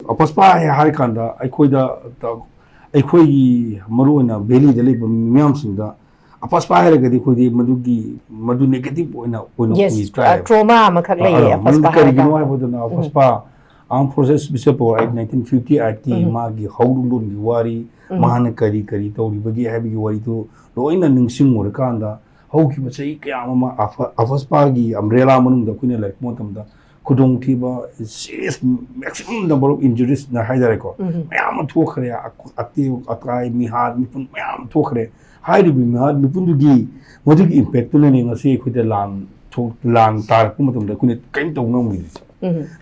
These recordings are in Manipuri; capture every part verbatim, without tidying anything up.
ꯑꯄꯁꯄꯥ ꯍꯥꯏ ꯍꯥꯏꯔ ꯀꯥꯟꯗ ꯑꯩꯈꯣꯏꯗ, ꯑꯩꯈꯣꯏꯒꯤ ꯃꯔꯨꯑꯣꯏꯅ ꯚꯦꯂꯤꯗ ꯂꯩꯕ ꯃꯤꯌꯥꯝꯁꯤꯡꯗ ꯑꯄꯁꯄꯥ ꯍꯥꯏꯔꯒꯗꯤ ꯑꯩꯈꯣꯏꯗꯤ ꯃꯗꯨꯒꯤ, ꯃꯗꯨ ꯅꯦꯒꯦꯇꯤꯚ ꯑꯣꯏꯅ, ꯑꯣꯏꯅ ꯌꯦꯁ, ꯎꯏ, ꯇ꯭ꯔꯥꯏꯕ꯫ ꯇ꯭ꯔꯣꯃꯥ ꯑꯃꯈꯛ ꯂꯩꯌꯦ ꯑꯥ, ꯃꯔꯝꯗꯤ ꯑꯄꯁꯄꯥ ꯀꯔꯤꯒꯤꯅꯣ ꯍꯥꯏꯔꯒ꯫ ꯍꯥꯏꯕꯗꯅ ꯑꯄꯁꯄꯥ ꯑꯥꯔꯝ ꯐꯣꯔꯁꯦꯁ ꯕꯤꯁꯦꯞ ꯄꯋꯥꯔ ꯑꯦꯛ ꯅꯥꯏꯟꯇꯤꯟ ꯐꯤꯐꯇꯤ ꯑꯩꯠꯀꯤ ꯃꯥꯒꯤ ꯍꯧꯔꯛꯂꯣꯟꯒꯤ ꯋꯥꯔꯤ, ꯃꯍꯥꯛꯅ ꯀꯔꯤ ꯀꯔꯤ ꯇꯧꯔꯤꯕꯒꯦ ꯍꯥꯏꯕꯒꯤ ꯋꯥꯔꯤꯗꯨ ꯂꯣꯏꯅ ꯅꯤꯡꯁꯤꯡꯉꯨꯔꯀꯥꯟꯗ, ꯍꯧꯈꯤꯕ ꯆꯍꯤ ꯀꯌꯥ ꯑꯃ ꯑꯐ-, ꯑꯐꯁꯄꯥꯒꯤ ꯑꯝꯕ꯭ꯔꯦꯂꯥ ꯃꯅꯨꯡꯗ ꯑꯩꯈꯣꯏꯅ ꯂꯩꯔꯛꯄ ꯃꯇꯝꯗ ꯈꯨꯗꯣꯡꯊꯤꯕ, serious, maximum number of injuriesꯅ ꯍꯥꯏꯇꯥꯔꯦꯀꯣ, ꯃꯌꯥꯝ ꯑꯃ ꯊꯣꯛꯈ꯭ꯔꯦ꯫ ꯑ-, ꯑꯇꯦꯛ ꯑꯀꯥꯏ, ꯃꯤꯍꯥꯠ ꯃꯤꯄꯨꯟ ꯃꯌꯥꯝ ꯑꯃ ꯊꯣꯛꯈ꯭ꯔꯦ꯫ ꯍꯥꯏꯔꯤꯕ ꯃꯤꯍꯥꯠ ꯃꯤꯄꯨꯟꯗꯨꯒꯤ, ꯃꯗꯨꯒꯤ impactꯇꯨꯅꯅꯦ ꯉꯁꯤ ꯑꯩꯈꯣꯏꯗ ꯂꯥꯟ ꯊꯣꯛ-, ꯂꯥꯟ ꯇꯥꯔꯛꯄ ꯃꯇꯝꯗ ꯑꯩꯈꯣꯏꯅ ꯀꯔꯤꯝ ꯇꯧꯕ ꯉꯝꯈꯤꯗ꯭ꯔꯤꯁꯦ꯫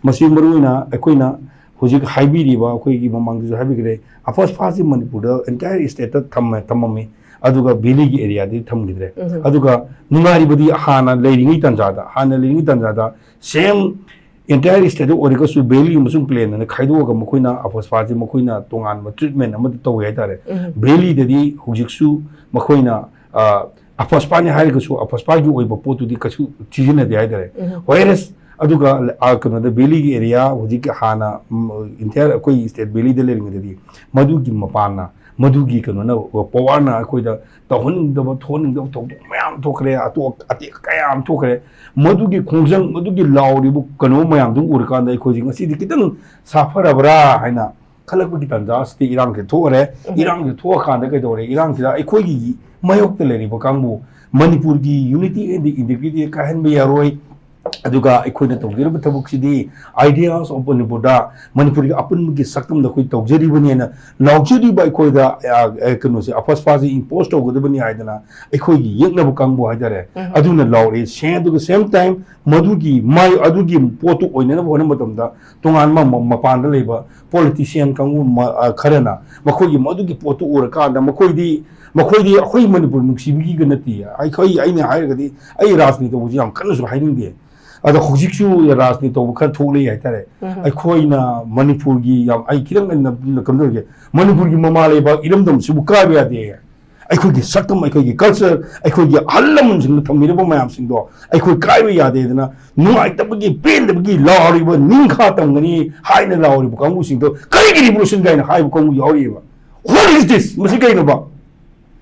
ꯃꯁꯤ ꯃꯔꯨꯑꯣꯏꯅ ꯑꯩꯈꯣꯏꯅ ꯍꯧꯖꯤꯛ ꯍꯥꯏꯕꯤꯔꯤꯕ, ꯑꯩꯈꯣꯏꯒꯤ ꯃꯃꯥꯡꯗꯁꯨ ꯍꯥꯏꯕꯤꯈ꯭ꯔꯦ, ꯑꯐꯁꯄꯥꯁꯤ ꯃꯅꯤꯄꯨꯔꯗ entire stateꯇ ꯊꯝꯃꯦ, ꯊꯝꯃꯝꯃꯤ, ꯑꯗꯨꯒ ꯚꯦꯂꯤꯒꯤ ꯑꯦꯔꯤꯌꯥꯗꯗꯤ ꯊꯝꯈꯤꯗ꯭ꯔꯦ꯫ ꯑꯗꯨꯒ ꯅꯨꯡꯉꯥꯏꯔꯤꯕꯗꯤ ꯍꯥꯟꯅ ꯂꯩꯔꯤꯉꯩ ꯇꯥꯟꯖꯥꯗ, ꯍꯥꯟꯅ ꯂꯩꯔꯤꯉꯩ ꯇꯥꯟꯖꯥꯗ same entire stateꯇ ꯑꯣꯏꯔꯒꯁꯨ ꯚꯦꯂꯤ ꯑꯃꯁꯨꯡ plainꯅ ꯈꯥꯏꯗꯣꯛꯑꯒ ꯃꯈꯣꯏꯅ ꯑꯐꯁꯄꯥꯁꯤ ꯃꯈꯣꯏꯅ ꯇꯣꯉꯥꯟꯕ treatment ꯑꯃꯗꯤ ꯇꯧꯋꯦ ꯍꯥꯏꯇꯥꯔꯦ꯫ ꯚꯦꯂꯤꯗꯗꯤ ꯍꯧꯖꯤꯛꯁꯨ ꯃꯈꯣꯏꯅ, ꯑ, ꯑꯐꯁꯄꯥꯅꯤ ꯍꯥꯏꯔꯒꯁꯨ ꯑꯐꯁꯄꯥꯒꯤ ꯑꯣꯏꯕ ꯄꯣꯠꯇꯨꯗꯤ ꯀꯩꯁꯨ ꯁꯤꯖꯤꯟꯅꯗꯦ ꯍꯥꯏꯇꯥꯔꯦ꯫ Whereas ꯑꯗꯨꯒ, ꯑ, ꯀꯩꯅꯣꯗ ꯚꯦꯂꯤꯒꯤ ꯑꯦꯔꯤꯌꯥ ꯍꯧꯖꯤꯛꯀꯤ ꯍꯥꯟꯅ, ꯎꯝ, entire ꯑꯩꯈꯣꯏ state ꯚꯦꯂꯤꯗ ꯂꯩꯔꯤꯉꯩꯗꯗꯤ ꯃꯗꯨꯒꯤ ꯃꯄꯥꯟꯅ, ꯃꯗꯨꯒꯤ ꯀꯩꯅꯣꯅ, powerꯅ ꯑꯩꯈꯣꯏꯗ ꯇꯧꯍꯟꯅꯤꯡꯗꯕ, ꯊꯣꯛꯍꯟꯅꯤꯡꯗꯕ ꯊꯧꯗꯣꯛ ꯃꯌꯥꯝ ꯊꯣꯛꯈ꯭ꯔꯦ, ꯑꯇꯣꯛ ꯑꯇꯦꯛ ꯀꯌꯥ ꯑꯃ ꯊꯣꯛꯈ꯭ꯔꯦ꯫ ꯃꯗꯨꯒꯤ ꯈꯣꯡꯖꯪ, ꯃꯗꯨꯒꯤ ꯂꯥꯎꯔꯤꯕ ꯀꯩꯅꯣ ꯃꯌꯥꯝꯗꯨ ꯎꯔꯀꯥꯟꯗ ꯑꯩꯈꯣꯏꯁꯦ ꯉꯁꯤꯗꯤ ꯈꯤꯇꯪ ꯁꯥꯐꯔꯕ꯭ꯔꯥ ꯍꯥꯏꯅ ꯈꯜꯂꯛꯄꯒꯤ ꯇꯥꯟꯖꯥ ꯑꯁꯤꯗ ꯏꯔꯥꯡꯁꯦ ꯊꯣꯛꯑꯔꯦ꯫ ꯏꯔꯥꯡꯁꯦ ꯊꯣꯛꯑꯀꯥꯟꯗ ꯀꯩꯗꯧꯔꯦ? ꯏꯔꯥꯡꯁꯤꯗ ꯑꯩꯈꯣꯏꯒꯤ ꯃꯥꯌꯣꯛꯇ ꯂꯩꯔꯤꯕ ꯀꯥꯡꯕꯨ, ꯃꯅꯤꯄꯨꯔꯒꯤ unity and integrity ꯀꯥꯏꯍꯟꯕ ꯌꯥꯔꯣꯏ꯫ ꯑꯗꯨꯒ ꯑꯩꯈꯣꯏꯅ ꯇꯧꯖꯔꯤꯕ ꯊꯕꯛꯁꯤꯗꯤ Ideas of ꯃꯅꯤꯄꯨꯔꯗ, ꯃꯅꯤꯄꯨꯔꯒꯤ ꯑꯄꯨꯟꯕꯒꯤ ꯁꯛꯇꯝꯗ ꯑꯩꯈꯣꯏ ꯇꯧꯖꯔꯤꯕꯅꯦꯅ ꯂꯥꯎꯖꯔꯤꯕ ꯑꯩꯈꯣꯏꯗ, ꯑ, ꯑ, ꯀꯩꯅꯣꯁꯦ, ꯑꯐꯁꯄꯥꯁꯦ impose ꯇꯧꯒꯗꯕꯅꯤ ꯍꯥꯏꯗꯅ ꯑꯩꯈꯣꯏꯒꯤ ꯌꯦꯛꯅꯕ ꯀꯥꯡꯕꯨ ꯍꯥꯏꯇꯥꯔꯦ, ꯑꯗꯨꯅ ꯂꯥꯎꯔꯛꯑꯦ꯫ ꯁꯦ-, ꯑꯗꯨꯒ same time ꯃꯗꯨꯒꯤ ꯃꯥꯏ-, ꯑꯗꯨꯒꯤ ꯄꯣꯠꯇꯨ ꯑꯣꯏꯅꯅꯕ ꯍꯣꯠꯅꯕ ꯃꯇꯝꯗ ꯇꯣꯉꯥꯟꯕ ꯃ-, ꯃꯄꯥꯟꯗ ꯂꯩꯕ politician ꯀꯥꯡꯕꯨ ꯃ-, ꯑ, ꯈꯔꯅ ꯃꯈꯣꯏꯒꯤ ꯃꯗꯨꯒꯤ ꯄꯣꯠꯇꯨ ꯎꯔꯀꯥꯟꯗ ꯃꯈꯣꯏꯗꯤ, ꯃꯈꯣꯏꯗꯤ ꯑꯩꯈꯣꯏ ꯃꯅꯤꯄꯨꯔ ꯅꯨꯡꯁꯤꯕꯒꯤꯒ ꯅꯠꯇꯦ꯫ ꯑꯩꯈꯣꯏ, ꯑꯩꯅ ꯍꯥꯏꯔꯒꯗꯤ ꯑꯩ ꯔꯥꯖꯅꯤꯇꯤ ꯇꯧꯕꯁꯤ ꯌꯥꯝ ꯀꯟꯅꯁꯨ ꯍꯥꯏꯅꯤꯡꯗꯦ꯫ ꯑꯗꯣ ꯍꯧꯖꯤꯛꯁꯨ ꯔꯥꯖꯅꯤꯇꯤ ꯇꯧꯕ ꯈꯔ ꯊꯣꯛꯂꯛꯏ ꯍꯥꯏꯇꯥꯔꯦ꯫ ꯑꯩꯈꯣꯏꯅ ꯃꯅꯤꯄꯨꯔꯒꯤ ꯌꯥꯝ, ꯑꯩ ꯈꯤꯇꯪ ꯑꯩꯅ ꯀꯩꯅꯣ ꯇꯧꯔꯒꯦ, ꯃꯅꯤꯄꯨꯔꯒꯤ ꯃꯃꯥ ꯂꯩꯕꯥꯛ ꯏꯔꯝꯗꯝꯁꯤꯕꯨ ꯀꯥꯏꯕ ꯌꯥꯗꯦ꯫ ꯑꯩꯈꯣꯏꯒꯤ ꯁꯛꯇꯝ, ꯑꯩꯈꯣꯏꯒꯤ ꯀꯜꯆꯔ, ꯑꯩꯈꯣꯏꯒꯤ ꯑꯍꯜ ꯂꯃꯟꯁꯤꯡꯅ ꯊꯝꯕꯤꯔꯕ ꯃꯌꯥꯝꯁꯤꯡꯗꯣ ꯑꯩꯈꯣꯏ ꯀꯥꯏꯕ ꯌꯥꯗꯦꯗꯅ, ꯅꯨꯡꯉꯥꯏꯇꯕꯒꯤ, ꯄꯦꯟꯗꯕꯒꯤ ꯂꯥꯎꯔꯤꯕ, ꯅꯤꯡꯈꯥ ꯇꯝꯒꯅꯤ ꯍꯥꯏꯅ ꯂꯥꯎꯔꯤꯕ ꯀꯥꯡꯕꯨꯁꯤꯡꯗꯣ ꯀꯔꯤꯒꯤ ꯔꯤꯚꯣꯂꯨꯁꯟ ꯀꯥꯏꯅ ꯍꯥꯏꯕ ꯀꯥꯡꯕꯨ ꯌꯥꯎꯔꯤꯑꯕ? What is this? ꯃꯁꯤ ꯀꯩꯅꯣꯕ?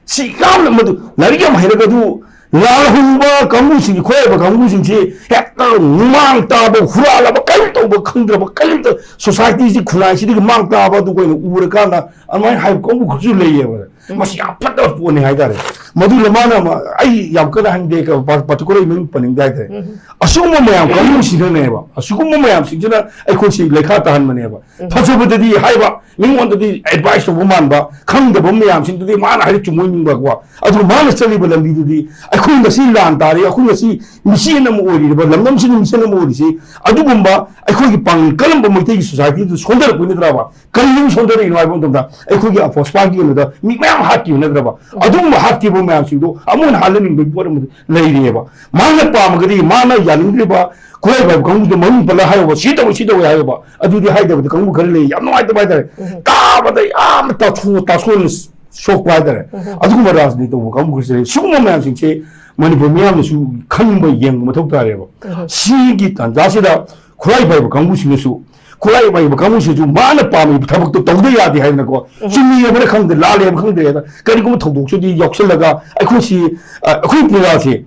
ꯁꯤ ꯌꯥꯝꯅ ꯃꯗꯨ ꯂꯥꯏꯔꯤꯛ ꯌꯥꯝ ꯍꯩꯔꯒ ꯑꯗꯨ ꯂꯥꯜꯍꯧꯕ ꯀꯥꯡꯕꯨꯁꯤꯡꯁꯤ, ꯈꯣꯏꯕ ꯀꯥꯡꯕꯨꯁꯤꯡꯁꯤ ꯍꯦꯛꯇ ꯃꯥꯡ ꯇꯥꯕ, ꯍꯨꯔꯥꯜꯂꯕ, ꯀꯔꯤꯝ ꯇꯧꯕ ꯈꯪꯗ꯭ꯔꯕ, ꯀꯔꯤꯝꯇ ꯁꯣꯁꯥꯏꯇꯤꯁꯤ, ꯈꯨꯟꯅꯥꯏꯁꯤꯗꯒꯤ ꯃꯥꯡ ꯇꯥꯕ ꯑꯗꯨ ꯑꯩꯈꯣꯏꯅ ꯎꯔꯀꯥꯟꯗ ꯑꯗꯨꯃꯥꯏꯅ ꯍꯥꯏꯕ ꯀꯥꯡꯕꯨ ꯈꯔꯁꯨ ꯂꯩꯌꯦꯕ꯫ ꯃꯁꯤ ꯌꯥꯝ ꯐꯠꯇꯕ ꯄꯣꯠꯅꯤ ꯍꯥꯏꯇꯥꯔꯦ꯫ ꯃꯗꯨꯅ ꯃꯥꯅ ꯑꯃ-, ꯑꯩ ꯌꯥꯝ ꯀꯟꯅ ꯍꯥꯏꯅꯤꯡꯗꯦ, particular ꯃꯃꯤꯡ ꯄꯟꯅꯤꯡꯗꯦ ꯍꯥꯏꯇꯥꯔꯦ꯫ ꯑꯁꯤꯒꯨꯝꯕ ꯃꯌꯥꯝ ꯀꯥꯡꯕꯨꯁꯤꯅꯅꯦꯕ, ꯑꯁꯤꯒꯨꯝꯕ ꯃꯌꯥꯝꯁꯤꯡꯁꯤꯅ ꯑꯩꯈꯣꯏꯁꯤ ꯂꯩꯈꯥ ꯇꯥꯍꯟꯕꯅꯦꯕ꯫ ꯐꯖꯕꯗꯗꯤ ꯍꯥꯏꯕ, ꯃꯤꯉꯣꯟꯗꯗꯤ ꯑꯦꯗꯚꯥꯏꯁ ꯇꯧꯕ ꯃꯥꯟꯕ, ꯈꯪꯗꯕ ꯃꯌꯥꯝꯁꯤꯡꯗꯨꯗꯤ ꯃꯥꯅ ꯍꯥꯏꯔ ꯆꯨꯝꯃꯣꯏ ꯅꯤꯡꯕꯀꯣ꯫ ꯑꯗꯨꯒ ꯃꯥꯅ ꯆꯠꯂꯤꯕ ꯂꯝꯕꯤꯗꯨꯗꯤ ꯑꯩꯈꯣꯏ ꯉꯁꯤ ꯂꯥꯟ ꯇꯥꯔꯦ, ꯑꯩꯈꯣꯏ ꯉꯁꯤ ꯃꯤꯆꯦꯟ ꯑꯃ ꯑꯣꯏꯔꯤꯕ, ꯂꯝꯗꯝꯁꯤꯅ ꯃꯤꯆꯦꯟ ꯑꯃ ꯑꯣꯏꯔꯤꯁꯤ, ꯑꯗꯨꯒꯨꯝꯕ ꯑꯩꯈꯣꯏꯒꯤ ꯄꯥꯡꯒꯜ ꯀꯜꯂꯝꯕ ꯃꯩꯇꯩꯒꯤ ꯁꯣꯁꯥꯏꯇꯤꯗꯨ ꯁꯣꯟꯊꯔꯛꯄꯩ ꯅꯠꯇ꯭ꯔꯕ? ꯀꯔꯤꯅ ꯁꯣꯟꯊꯔꯛꯏꯅꯣ ꯍꯥꯏꯕ ꯃꯇꯝꯗ ꯑꯩꯈꯣꯏꯒꯤ ꯑꯄꯣꯁꯄꯥꯒꯤ ꯀꯩꯅꯣꯗ ꯃꯤ ꯃꯌꯥꯝ ꯍꯥꯠꯈꯤꯕ ꯅꯠꯇ꯭ꯔꯕ? ꯑꯗꯨꯒꯨꯝꯕ ꯍꯥꯠꯈꯤꯕ ꯃꯌꯥꯝꯁꯤꯡꯗꯣ ꯑꯃꯨꯛ ꯍꯟꯅ ꯍꯥꯠꯍꯟꯅꯤꯡꯕꯒꯤ ꯄꯣꯠ ꯑꯃ ꯂꯩꯔꯤꯑꯕ꯫ ꯃꯥꯅ ꯄꯥꯝꯃꯒꯗꯤ, ꯃꯥꯅ ꯌꯥꯅꯤꯡꯗ꯭ꯔꯤꯕ ꯈꯨꯠꯂꯥꯏ ꯄꯥꯏꯕ ꯀꯥꯡꯕꯨꯗꯣ ꯃꯃꯤꯡ ꯄꯜꯂ ꯍꯥꯏꯌꯣꯕ, ꯁꯤ ꯇꯧꯋꯤ, ꯁꯤ ꯇꯧꯋꯤ ꯍꯥꯏꯌꯣꯕ꯫ ꯑꯗꯨꯗꯤ ꯍꯥꯏꯗꯕꯗ ꯀꯥꯡꯕꯨ ꯈꯔ ꯂꯩ, ꯌꯥꯝ ꯅꯨꯡꯉꯥꯏꯇꯕ ꯍꯥꯏꯇꯥꯔꯦ꯫ ꯇꯥꯕꯗ ꯌꯥꯝꯅ ꯇꯥꯊꯣꯛ-, ꯇꯥꯁꯣꯟ ꯁꯣꯛꯄ ꯍꯥꯏꯇꯥꯔꯦ꯫ ꯑꯗꯨꯒꯨꯝꯕ ꯔꯥꯖꯅꯤꯇꯤ ꯇꯧꯕ ꯀꯥꯡꯕꯨ ꯈꯔꯁꯨ ꯂꯩ꯫ ꯁꯤꯒꯨꯝꯕ ꯃꯌꯥꯝꯁꯤꯡꯁꯦ ꯃꯅꯤꯄꯨꯔ ꯃꯤꯌꯥꯝꯅꯁꯨ ꯈꯪꯕ, ꯌꯦꯡꯕ ꯃꯊꯧ ꯇꯥꯔꯦꯕ꯫ ꯁꯤꯒꯤ ꯇꯥꯟꯖꯥꯁꯤꯗ ꯈꯨꯠꯂꯥꯏ ꯄꯥꯏꯕ ꯀꯥꯡꯕꯨꯁꯤꯡꯅꯁꯨ, ꯈꯨꯠꯂꯥꯏ ꯄꯥꯏꯕ ꯀꯥꯡꯕꯨꯁꯤꯁꯨ ꯃꯥꯅ ꯄꯥꯝꯃꯤꯕ ꯊꯕꯛꯇꯣ ꯇꯧꯗ ꯌꯥꯗꯦ ꯍꯥꯏꯗꯅꯀꯣ, ꯆꯨꯝꯃꯤ ꯍꯥꯏꯕ꯭ꯔꯥ ꯈꯪꯗꯦ, ꯂꯥꯜꯂꯦ ꯍꯥꯏꯕ ꯈꯪꯗꯦ ꯍꯥꯏꯗꯅ, ꯀꯔꯤꯒꯨꯝꯕ ꯊꯧꯗꯣꯛꯁꯤꯗꯤ ꯌꯥꯎꯁꯜꯂꯒ ꯑꯩꯈꯣꯏꯁꯤ, ꯑ, ꯑꯩꯈꯣꯏ ꯄ꯭ꯔꯖꯥꯁꯦ,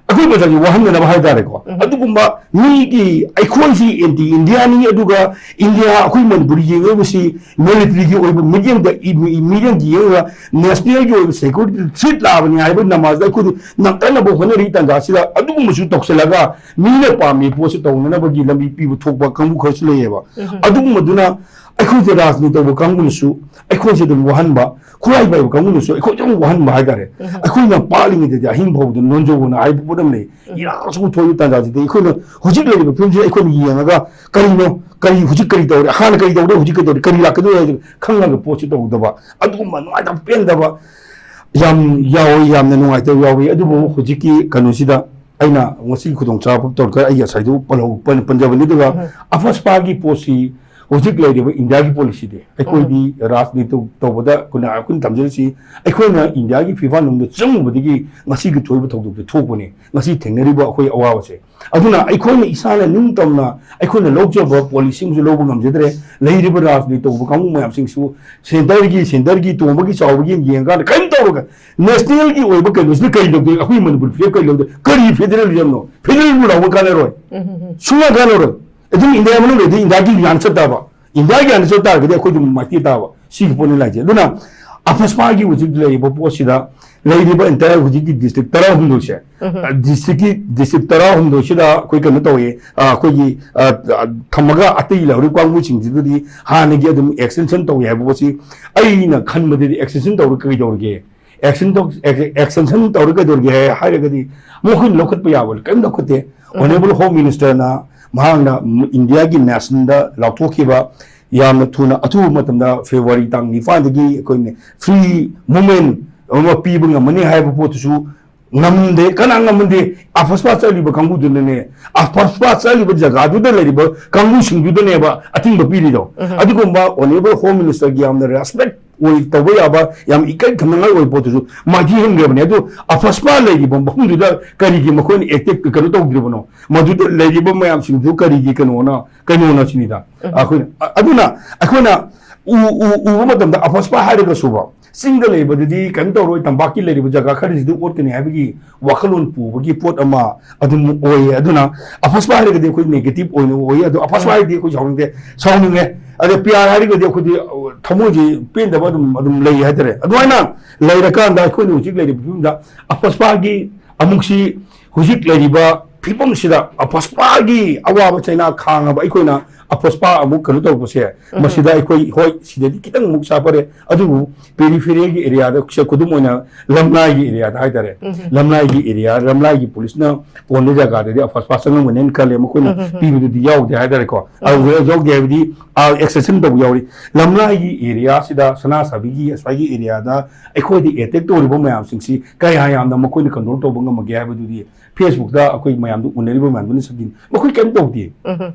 ꯑꯩꯈꯣꯏ ꯄ꯭ꯔꯖꯥꯒꯤ ꯋꯥꯍꯟꯅꯅꯕ ꯍꯥꯏꯇꯥꯔꯦꯀꯣ꯫ ꯑꯗꯨꯒꯨꯝꯕ ꯃꯤꯒꯤ, ꯑꯩꯈꯣꯏꯁꯤ ꯑꯦꯟꯇꯤ ꯏꯟꯗꯤꯌꯥꯅꯤ, ꯑꯗꯨꯒ ꯏꯟꯗꯤꯌꯥ, ꯑꯩꯈꯣꯏ ꯃꯅꯤꯄꯨꯔ ꯌꯦꯡꯉꯛꯏꯕꯁꯤ ꯃꯤꯂꯤꯇꯔꯤꯒꯤ ꯑꯣꯏꯕ ꯃꯤꯠꯌꯦꯡꯗ, ꯏ-, ꯃꯤ-, ꯃꯤꯠꯌꯦꯡꯗ ꯌꯦꯡꯉꯒ ꯅꯦꯁꯅꯦꯜꯒꯤ ꯑꯣꯏꯕ ꯁꯦꯀ꯭ꯌꯨꯔꯤꯇꯤ ꯊ꯭ꯔꯦꯠ ꯂꯥꯛꯑꯕꯅꯤ ꯍꯥꯏꯕ ꯅꯃꯥꯖꯗ ꯑꯩꯈꯣꯏꯗꯤ ꯅꯝꯇꯅꯕ ꯍꯣꯠꯅꯔꯤ ꯇꯥꯟꯖꯥꯁꯤꯗ ꯑꯗꯨꯒꯨꯝꯕꯁꯨ ꯇꯧꯁꯤꯜꯂꯒ ꯃꯤꯅ ꯄꯥꯝꯃꯤ ꯄꯣꯠꯁꯤ ꯇꯧꯅꯅꯕꯒꯤ ꯂꯝꯕꯤ ꯄꯤꯕ ꯊꯣꯛꯄ ꯀꯥꯡꯕꯨ ꯈꯔꯁꯨ ꯂꯩꯌꯦꯕ꯫ ꯑꯗꯨꯒꯨꯝꯕꯗꯨꯅ ꯑꯩꯈꯣꯏꯁꯦ ꯔꯥꯖꯅꯤꯇꯤ ꯇꯧꯕ ꯀꯥꯡꯕꯨꯅꯁꯨ ꯑꯩꯈꯣꯏꯁꯦ ꯑꯗꯨꯝ ꯋꯥꯍꯟꯕ, ꯈꯨꯠꯂꯥꯏ ꯄꯥꯏꯕ ꯀꯥꯡꯕꯨꯅꯁꯨ ꯑꯩꯈꯣꯏꯁꯦ ꯑꯗꯨꯝ ꯋꯥꯍꯟꯕ ꯍꯥꯏꯇꯥꯔꯦ꯫ ꯑꯩꯈꯣꯏꯅ ꯄꯥꯛꯂꯤꯉꯩꯗꯗꯤ ꯑꯍꯤꯡ ꯐꯥꯎꯕꯗ ꯅꯣꯟꯖꯧꯅ ꯍꯥꯏꯕ ꯄꯣꯠ ꯑꯃ ꯂꯩ꯫ ꯏꯔꯥꯡ ꯑꯁꯨꯝ ꯊꯣꯛꯏꯕ ꯇꯥꯟꯖꯥꯁꯤꯗ ꯑꯩꯈꯣꯏꯅ ꯍꯧꯖꯤꯛ ꯂꯩꯔꯤꯕ ꯐꯤꯕꯝꯁꯤꯗ ꯑꯩꯈꯣꯏꯅ ꯌꯦꯡꯉꯒ ꯀꯔꯤꯅꯣ, ꯀꯔꯤ ꯍꯧꯖꯤꯛ ꯀꯔꯤ ꯇꯧꯔꯤ, ꯍꯥꯟꯅ ꯀꯔꯤ ꯇꯧꯔꯤ, ꯍꯧꯖꯤꯛ ꯀꯔꯤ ꯇꯧꯔꯤ, ꯀꯔꯤ ꯂꯥꯛꯀꯗꯧꯔꯤ ꯍꯥꯏꯗꯣ ꯈꯪꯉꯒ ꯄꯣꯠꯁꯤ ꯇꯧꯗꯕ, ꯑꯗꯨꯒꯨꯝꯕ ꯅꯨꯡꯉꯥꯏꯇꯕ ꯄꯦꯟꯗꯕ ꯌꯥꯝ ꯌꯥꯎꯋꯤ, ꯌꯥꯝꯅ ꯅꯨꯡꯉꯥꯏꯇꯕ ꯌꯥꯎꯋꯤ꯫ ꯑꯗꯨꯕꯨ ꯍꯧꯖꯤꯛꯀꯤ ꯀꯩꯅꯣꯁꯤꯗ ꯑꯩꯅ ꯉꯁꯤꯒꯤ ꯈꯨꯗꯣꯡꯆꯥꯕ ꯇꯧꯔꯒ ꯑꯩ ꯉꯁꯥꯏꯗꯨ ꯄꯜꯍꯧ-, ꯄꯟ-, ꯄꯟꯖꯕꯅꯤ꯫ ꯑꯗꯨꯒ ꯑꯐꯁꯄꯥꯒꯤ ꯄꯣꯠꯁꯤ ꯍꯧꯖꯤꯛ ꯂꯩꯔꯤꯕ ꯏꯟꯗꯤꯌꯥꯒꯤ ꯄꯣꯂꯤꯁꯤꯗꯤ ꯑꯩꯈꯣꯏꯗꯤ ꯔꯥꯖꯅꯤꯇꯤ ꯇꯧꯕꯗ ꯑꯩꯈꯣꯏꯅ ꯑꯩꯈꯣꯏꯅ ꯊꯝꯖꯔꯤꯁꯤ, ꯑꯩꯈꯣꯏꯅ ꯏꯟꯗꯤꯌꯥꯒꯤ ꯐꯤꯐꯥ ꯅꯨꯡꯗ ꯆꯪꯉꯨꯕꯗꯒꯤ ꯉꯁꯤꯒꯤ ꯊꯣꯛꯏꯕ ꯊꯧꯗꯣꯛꯇꯨ ꯊꯣꯛꯄꯅꯤ꯫ ꯉꯁꯤ ꯊꯦꯡꯅꯔꯤꯕ ꯑꯩꯈꯣꯏ ꯑꯋꯥꯕꯁꯦ꯫ ꯑꯗꯨꯅ ꯑꯩꯈꯣꯏꯅ ꯏꯁꯥꯅ ꯅꯤꯡꯇꯝꯅ ꯑꯩꯈꯣꯏꯅ ꯂꯧꯖꯕ ꯄꯣꯂꯤꯁꯤꯁꯨ ꯂꯧꯕ ꯉꯝꯖꯗ꯭ꯔꯦ꯫ ꯂꯩꯔꯤꯕ ꯔꯥꯖꯅꯤꯇꯤ ꯇꯧꯕ ꯀꯥꯡꯕꯨ ꯃꯌꯥꯝꯁꯤꯡꯁꯨ ꯁꯦꯟꯇꯔꯒꯤ ꯁꯦꯟꯇꯔꯒꯤ ꯇꯣꯡꯕꯒꯤ ꯆꯥꯎꯕꯒꯤ ꯌꯦꯡꯉꯀꯥꯟꯗ ꯀꯔꯤꯝ ꯇꯧꯔꯒ ꯅꯦꯁꯅꯦꯜꯒꯤ ꯑꯣꯏꯕ ꯀꯩꯅꯣꯁꯤꯅ ꯀꯔꯤ ꯂꯧꯗꯣꯏ? ꯑꯩꯈꯣꯏ ꯃꯅꯤꯄꯨꯔ ꯐꯤꯔꯦꯞ ꯀꯔꯤ ꯂꯧꯗꯣꯏ? ꯀꯔꯤ ꯐꯦꯗꯔꯦꯂꯤꯖꯝꯅꯣ? ꯐꯦꯗꯔꯦꯜꯕꯨ ꯂꯥꯎꯕ ꯀꯥꯟꯅꯔꯣꯏ꯫ ꯁꯨꯡꯀꯥꯟ ꯀꯥꯟꯅꯔꯣꯏ꯫ ꯑꯗꯨꯝ ꯏꯟꯗꯤꯌꯥ ꯃꯅꯨꯡꯗꯗꯤ ꯏꯟꯗꯤꯌꯥꯒꯤ ꯌꯥꯟ ꯆꯠ ꯇꯥꯕ, ꯏꯟꯗꯤꯌꯥꯒꯤ ꯌꯥꯟ ꯆꯠ ꯇꯥꯔꯒꯗꯤ ꯑꯩꯈꯣꯏ ꯑꯗꯨꯝ ꯃꯥꯏꯊꯤ ꯇꯥꯕ, ꯁꯤꯒꯤ ꯄꯣꯠꯅꯤ ꯂꯥꯛꯏꯁꯦ꯫ ꯑꯗꯨꯅ ꯑꯐꯁꯄꯥꯒꯤ ꯍꯧꯖꯤꯛ ꯂꯩꯔꯤꯕ ꯄꯣꯠꯁꯤꯗ ꯂꯩꯔꯤꯕ entire ꯍꯧꯖꯤꯛꯀꯤ ꯗꯤꯁꯇ꯭ꯔꯤꯛ ꯇꯔꯥꯍꯨꯝꯗꯣꯏꯁꯦ, ꯗꯤꯁꯇ꯭ꯔꯤꯛꯀꯤ ꯗꯤꯁꯇ꯭ꯔꯤꯛ ꯇꯔꯥꯍꯨꯝꯗꯣꯏꯁꯤꯗ ꯑꯩꯈꯣꯏ ꯀꯩꯅꯣ ꯇꯧꯋꯦ, ꯑ, ꯑꯩꯈꯣꯏꯒꯤ, ꯑ, ꯑ, ꯊꯝꯃꯒ ꯑꯇꯩ ꯂꯩꯍꯧꯔꯤꯕ ꯀꯥꯡꯕꯨꯁꯤꯡꯁꯤꯗꯗꯤ ꯍꯥꯟꯅꯒꯤ ꯑꯗꯨꯝ ꯑꯦꯛꯁꯇꯦꯟꯁꯟ ꯇꯧꯋꯦ ꯍꯥꯏꯕ ꯄꯣꯠꯁꯤ ꯑꯩꯅ ꯈꯟꯕꯗꯗꯤ ꯑꯦꯛꯁꯇꯦꯟꯁꯟ ꯇꯧꯔꯒ ꯀꯩꯗꯧꯔꯒꯦ? ꯑꯦꯛꯁꯟ ꯇꯧ-, ꯑꯦꯛ-, ꯑꯦꯛꯁꯇꯦꯟꯁꯟ ꯇꯧꯔꯒ ꯀꯩꯗꯧꯔꯒꯦ ꯍꯥꯏꯔꯒꯗꯤ ꯃꯈꯣꯏꯅ ꯂꯧꯈꯠꯄ ꯌꯥꯕ ꯀꯔꯤꯝ ꯂꯧꯈꯠꯇꯦ꯫ Honourable Home Minister ꯅ ꯃꯍꯥꯛꯅ ꯏꯟꯗꯤꯌꯥꯒꯤ ꯅꯦꯁꯟꯗ ꯂꯥꯎꯊꯣꯛꯈꯤꯕ ꯌꯥꯝꯅ ꯊꯨꯅ ꯑꯊꯨꯕ ꯃꯇꯝꯗ February ꯇꯥꯡ ꯅꯤꯄꯥꯟꯗꯒꯤ ꯑꯩꯈꯣꯏꯅ free movement ꯑꯃ ꯄꯤꯕ ꯉꯝꯃꯅꯤ ꯍꯥꯏꯕ ꯄꯣꯠꯇꯨꯁꯨ ꯉꯝꯗꯦ꯫ ꯀꯅꯥ ꯉꯝꯗꯦ? ꯑꯐꯁꯄꯥ ꯆꯠꯂꯤꯕ ꯀꯥꯡꯕꯨꯗꯨꯅꯅꯦ, ꯑꯐꯁꯄꯥ ꯆꯠꯂꯤꯕ ꯖꯒꯥꯗꯨꯗ ꯂꯩꯔꯤꯕ ꯀꯥꯡꯕꯨꯁꯤꯡꯗꯨꯗꯅꯦꯕ ꯑꯊꯤꯡꯕ ꯄꯤꯔꯤꯗꯣ꯫ ꯑꯗꯨꯒꯨꯝꯕ Honourable Home Minister ꯒꯤ ꯌꯥꯝꯅ respect ꯑꯣꯏ ꯇꯧꯕ ꯌꯥꯕ, ꯌꯥꯝ ꯏꯀꯥꯏ ꯈꯨꯝꯅꯉꯥꯏ ꯑꯣꯏꯕ ꯄꯣꯠꯇꯨꯁꯨ ꯃꯥꯏꯊꯤꯍꯟꯈ꯭ꯔꯕꯅꯦ꯫ ꯑꯗꯨ ꯑꯐꯁꯄꯥ ꯂꯩꯔꯤꯕ ꯃꯐꯝꯗꯨꯗ ꯀꯔꯤꯒꯤ ꯃꯈꯣꯏꯅ ꯑꯦꯇꯦꯛ ꯀꯩꯅꯣ ꯇꯧꯗ꯭ꯔꯤꯕꯅꯣ? ꯃꯗꯨꯗ ꯂꯩꯔꯤꯕ ꯃꯌꯥꯝꯁꯤꯡꯗꯨ ꯀꯔꯤꯒꯤ ꯀꯩꯅꯣꯅ, ꯀꯩꯅꯣꯅ ꯁꯤꯅꯤꯗ꯫ ꯑꯩꯈꯣꯏꯅ, ꯑ-, ꯑꯗꯨꯅ ꯑꯩꯈꯣꯏꯅ ꯎ-, ꯎ-, ꯎꯕ ꯃꯇꯝꯗ ꯑꯐꯁꯄꯥ ꯍꯥꯏꯔꯒꯁꯨꯕ, ꯆꯤꯡꯗ ꯂꯩꯕꯗꯗꯤ ꯀꯩꯅꯣ ꯇꯧꯔꯣꯏ, ꯇꯝꯄꯥꯛꯀꯤ ꯂꯩꯔꯤꯕ ꯖꯒꯥ ꯈꯔꯁꯤꯗꯤ ꯑꯣꯠꯀꯅꯤ ꯍꯥꯏꯕꯒꯤ ꯋꯥꯈꯜꯂꯣꯟ ꯄꯨꯕꯒꯤ ꯄꯣꯠ ꯑꯃ ꯑꯗꯨꯝ ꯑꯣꯏꯌꯦ꯫ ꯑꯗꯨꯅ ꯑꯐꯁꯄꯥ ꯍꯥꯏꯔꯒꯗꯤ ꯑꯩꯈꯣꯏ negative ꯑꯣꯏꯅ ꯑꯣꯏꯌꯦ꯫ ꯑꯗꯣ ꯑꯐꯁꯄꯥ ꯎꯝ꯫ ꯍꯥꯏꯔꯗꯤ ꯑꯩꯈꯣꯏ ꯁꯥꯎꯅꯤꯡꯗꯦ, ꯁꯥꯎꯅꯤꯡꯉꯦ꯫ ꯑꯗꯣ ꯄꯤ ꯑꯥꯔ ꯍꯥꯏꯔꯒꯗꯤ ꯑꯩꯈꯣꯏꯗꯤ, ꯑ, ꯊꯃꯣꯏꯁꯤ ꯄꯦꯟꯗꯕ ꯑꯗꯨꯝ, ꯑꯗꯨꯝ ꯂꯩ ꯍꯥꯏꯇꯥꯔꯦ꯫ ꯑꯗꯨꯃꯥꯏꯅ ꯂꯩꯔꯀꯥꯟꯗ ꯑꯩꯈꯣꯏꯅ ꯍꯧꯖꯤꯛ ꯂꯩꯔꯤꯕ ꯐꯤꯕꯝꯗ ꯑꯐꯁꯄꯥꯒꯤ ꯑꯃꯨꯛꯁꯤ ꯍꯧꯖꯤꯛ ꯂꯩꯔꯤꯕ ꯐꯤꯕꯝꯁꯤꯗ ꯑꯐꯁꯄꯥꯒꯤ ꯑꯋꯥꯕ ꯆꯩꯅꯥ ꯈꯥꯡꯉꯕ ꯑꯩꯈꯣꯏꯅ ꯑꯐꯁꯄꯥ ꯑꯃꯨꯛ ꯀꯩꯅꯣ ꯇꯧꯕꯁꯦ, ꯎꯝ꯫ ꯃꯁꯤꯗ ꯑꯩꯈꯣꯏ, ꯍꯣꯏ, ꯁꯤꯗꯗꯤ ꯈꯤꯇꯪ ꯑꯃꯨꯛ ꯆꯥ ꯐꯔꯦ, ꯑꯗꯨꯕꯨ periphery ꯒꯤ area ꯗ, ꯈꯨꯗꯝ ꯑꯣꯏꯅ ꯂꯝꯂꯥꯏꯒꯤ area ꯗ ꯍꯥꯏꯇꯥꯔꯦ, ꯎꯝ꯫ ꯂꯝꯂꯥꯏꯒꯤ area, ꯂꯝꯂꯥꯏꯒꯤ ꯄꯨꯂꯤꯁꯅ ꯀꯣꯟꯕ ꯖꯒꯥꯗꯗꯤ ꯑꯐꯁꯄꯥ ꯆꯪꯉꯝꯒꯅꯦꯅ ꯈꯜꯂꯦ, ꯃꯈꯣꯏꯅ ꯎꯝ, ꯎꯝ, ꯎꯝ꯫ ꯄꯤꯕꯗꯨꯗꯤ ꯌꯥꯎꯗꯦ ꯍꯥꯏꯇꯥꯔꯦꯀꯣ꯫ ꯎꯝ꯫ ꯑꯗꯨꯗ ꯌꯥꯎꯗꯦ ꯍꯥꯏꯕꯗꯤ, ꯑꯥ, extension ꯇꯧꯕ ꯌꯥꯎꯔꯤ꯫ ꯂꯝꯂꯥꯏꯒꯤ area ꯁꯤꯗ, ꯁꯅꯥ ꯁꯥꯕꯤꯒꯤ ꯑꯁ꯭ꯋꯥꯏꯒꯤ area ꯗ ꯑꯩꯈꯣꯏꯗ attack ꯇꯧꯔꯤꯕ ꯃꯌꯥꯝꯁꯤꯡꯁꯤ ꯀꯌꯥ ꯌꯥꯝꯅ ꯃꯈꯣꯏꯅ control ꯇꯧꯕ ꯉꯝꯃꯒꯦ ꯍꯥꯏꯕꯗꯨꯗꯤ Facebook ꯇ ꯑꯩꯈꯣꯏ ꯃꯌꯥꯝꯗꯨ ꯎꯅꯔꯤꯕ ꯃꯌꯥꯝꯗꯨꯅ ꯁꯛꯇꯤꯅꯤ꯫ ꯃꯈꯣꯏ ꯀꯔꯤꯝ ꯇꯧꯗꯦ꯫ ꯎꯝ꯫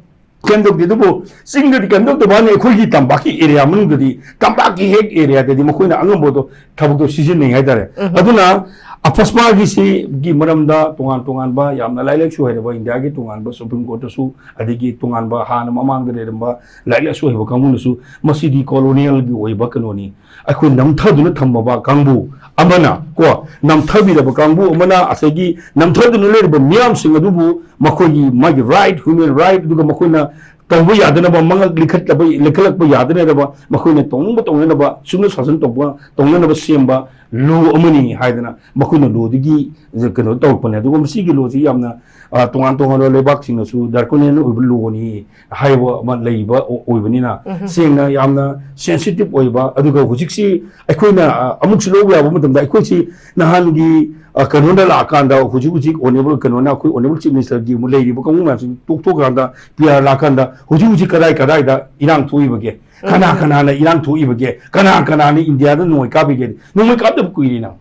ꯀꯩꯝ ꯇꯧꯗꯦ꯫ ꯑꯗꯨꯕꯨ ꯆꯤꯡꯗꯗꯤ ꯀꯩꯝ ꯇꯧꯗꯕ ꯋꯥꯅꯤ, ꯑꯩꯈꯣꯏꯒꯤ ꯇꯝꯄꯥꯛꯀꯤ ꯑꯦꯔꯤꯌꯥ ꯃꯅꯨꯡꯗꯗꯤ, ꯇꯝꯄꯥꯛꯀꯤ ꯍꯦꯛ ꯑꯦꯔꯤꯌꯥꯗꯗꯤ ꯃꯈꯣꯏꯅ ꯑꯉꯝꯕꯗꯣ ꯊꯕꯛꯇꯣ ꯁꯤꯖꯤꯟꯅꯩ ꯍꯥꯏꯇꯥꯔꯦ꯫ ꯎꯝ꯫ ꯑꯗꯨꯅ ꯑꯐꯁꯃꯥꯒꯤꯁꯤꯒꯤ ꯃꯔꯝꯗ ꯇꯣꯉꯥꯟ ꯇꯣꯉꯥꯟꯕ ꯌꯥꯝꯅ ꯂꯥꯏꯔꯤꯛ ꯂꯥꯏꯁꯨ ꯍꯩꯔꯕ ꯏꯟꯗꯤꯌꯥꯒꯤ ꯇꯣꯉꯥꯟꯕ ꯁꯨꯄ꯭ꯔꯤꯝ ꯀꯣꯔꯠꯇꯁꯨ, ꯑꯗꯒꯤ ꯇꯣꯉꯥꯟꯕ ꯍꯥꯟꯅ ꯃꯃꯥꯡꯗ ꯂꯩꯔꯝꯕ ꯂꯥꯏꯔꯤꯛ ꯂꯥꯏꯁꯨ ꯍꯩꯕ ꯀꯥꯡꯕꯨꯅꯁꯨ ꯃꯁꯤꯗꯤ ꯀꯣꯂꯣꯅꯤꯌꯦꯜꯒꯤ ꯑꯣꯏꯕ ꯀꯩꯅꯣꯅꯤ, ꯑꯩꯈꯣꯏ ꯅꯝꯊꯗꯨꯅ ꯊꯝꯃꯕ ꯀꯥꯡꯕꯨ ꯑꯃꯅ, ꯀꯣ, ꯅꯝꯊꯕꯤꯔꯕ ꯀꯥꯡꯕꯨ ꯑꯃꯅ ꯉꯁꯥꯏꯒꯤ ꯅꯝꯊꯗꯨꯅ ꯂꯩꯔꯤꯕ ꯃꯤꯌꯥꯝꯁꯤꯡ ꯑꯗꯨꯕꯨ ꯃꯈꯣꯏꯒꯤ ꯃꯥꯒꯤ ꯔꯥꯏꯠ, ꯍ꯭ꯌꯨꯃꯦꯟ ꯔꯥꯏꯠ, ꯑꯗꯨꯒ ꯃꯈꯣꯏꯅ ꯇꯧꯕ ꯌꯥꯗꯅꯕ, ꯃꯉꯛ ꯂꯤꯈꯠꯂꯕ, ꯂꯤꯈꯠꯂꯛꯄ ꯌꯥꯗꯅꯕ, ꯃꯈꯣꯏꯅ ꯇꯧꯅꯤꯡꯕ ꯇꯧꯅꯅꯕ, ꯁꯨꯞꯅ ꯁꯥꯁꯟ ꯇꯧꯕ ꯇꯧꯅꯅꯕ ꯁꯦꯝꯕ ꯂꯣ ꯑꯃꯅꯤ ꯍꯥꯏꯗꯅ ꯃꯈꯣꯏꯅ ꯂꯣꯗꯨꯒꯤ ꯀꯩꯅꯣ ꯇꯧꯔꯛꯄꯅꯦ꯫ ꯑꯗꯨꯒ ꯃꯁꯤꯒꯤ ꯂꯣꯁꯤ ꯌꯥꯝꯅ, ꯑ, ꯇꯣꯉꯥꯟ ꯇꯣꯉꯥꯟꯕ ꯂꯩꯕꯥꯛꯁꯤꯡꯅꯁꯨ ꯗ꯭ꯔꯥꯀꯣꯅꯤꯌꯟ ꯑꯣꯏꯕ ꯂꯣꯅꯤ ꯍꯥꯏꯕ ꯑꯃ ꯂꯩꯕ ꯑꯣ-, ꯑꯣꯏꯕꯅꯤꯅ, ꯎꯝ꯫ ꯁꯦꯡꯅ ꯌꯥꯝꯅ ꯁꯦꯟꯁꯤꯇꯤꯚ ꯑꯣꯏꯕ, ꯑꯗꯨꯒ ꯍꯧꯖꯤꯛꯁꯤ ꯑꯩꯈꯣꯏꯅ, ꯑ, ꯑꯃꯨꯛꯁꯨ ꯂꯧꯕ ꯌꯥꯕ ꯃꯇꯝꯗ, ꯑꯩꯈꯣꯏꯁꯤ ꯅꯍꯥꯟꯒꯤ, ꯑ, ꯀꯩꯅꯣꯅ ꯂꯥꯛꯑꯀꯥꯟꯗ, ꯍꯧꯖꯤꯛ ꯍꯧꯖꯤꯛ ꯑꯣꯅꯦꯕꯜ ꯀꯩꯅꯣꯅ, ꯑꯩꯈꯣꯏ ꯑꯣꯅꯦꯕꯜ ꯆꯤꯐ ꯃꯤꯅꯤꯁꯇꯔꯒꯤ ꯑꯃꯨꯛ ꯂꯩꯔꯤꯕ ꯀꯥꯡꯕꯨ ꯃꯌꯥꯝꯁꯤ ꯇꯣꯛꯊꯣꯛꯈ꯭ꯔꯀꯥꯟꯗ, ꯄꯤ ꯑꯥꯔ ꯂꯥꯛꯑꯀꯥꯟꯗ, ꯍꯧꯖꯤꯛ ꯍꯧꯖꯤꯛ ꯀꯗꯥꯏ ꯀꯗꯥꯏꯗ ꯏꯔꯥꯡ ꯊꯣꯛꯏꯕꯒꯦ? ꯀꯅꯥ ꯎꯝ꯫ ꯀꯅꯥꯅ ꯏꯔꯥꯡ ꯊꯣꯛꯏꯕꯒꯦ? ꯀꯅꯥ ꯀꯅꯥꯅ ꯏꯟꯗꯤꯌꯥꯗ ꯅꯣꯡꯃꯩ ꯀꯥꯞꯄꯤꯒꯦ? ꯅꯣꯡꯃꯩ ꯀꯥꯞꯇꯕ ꯀꯨꯏꯔꯦꯅ꯫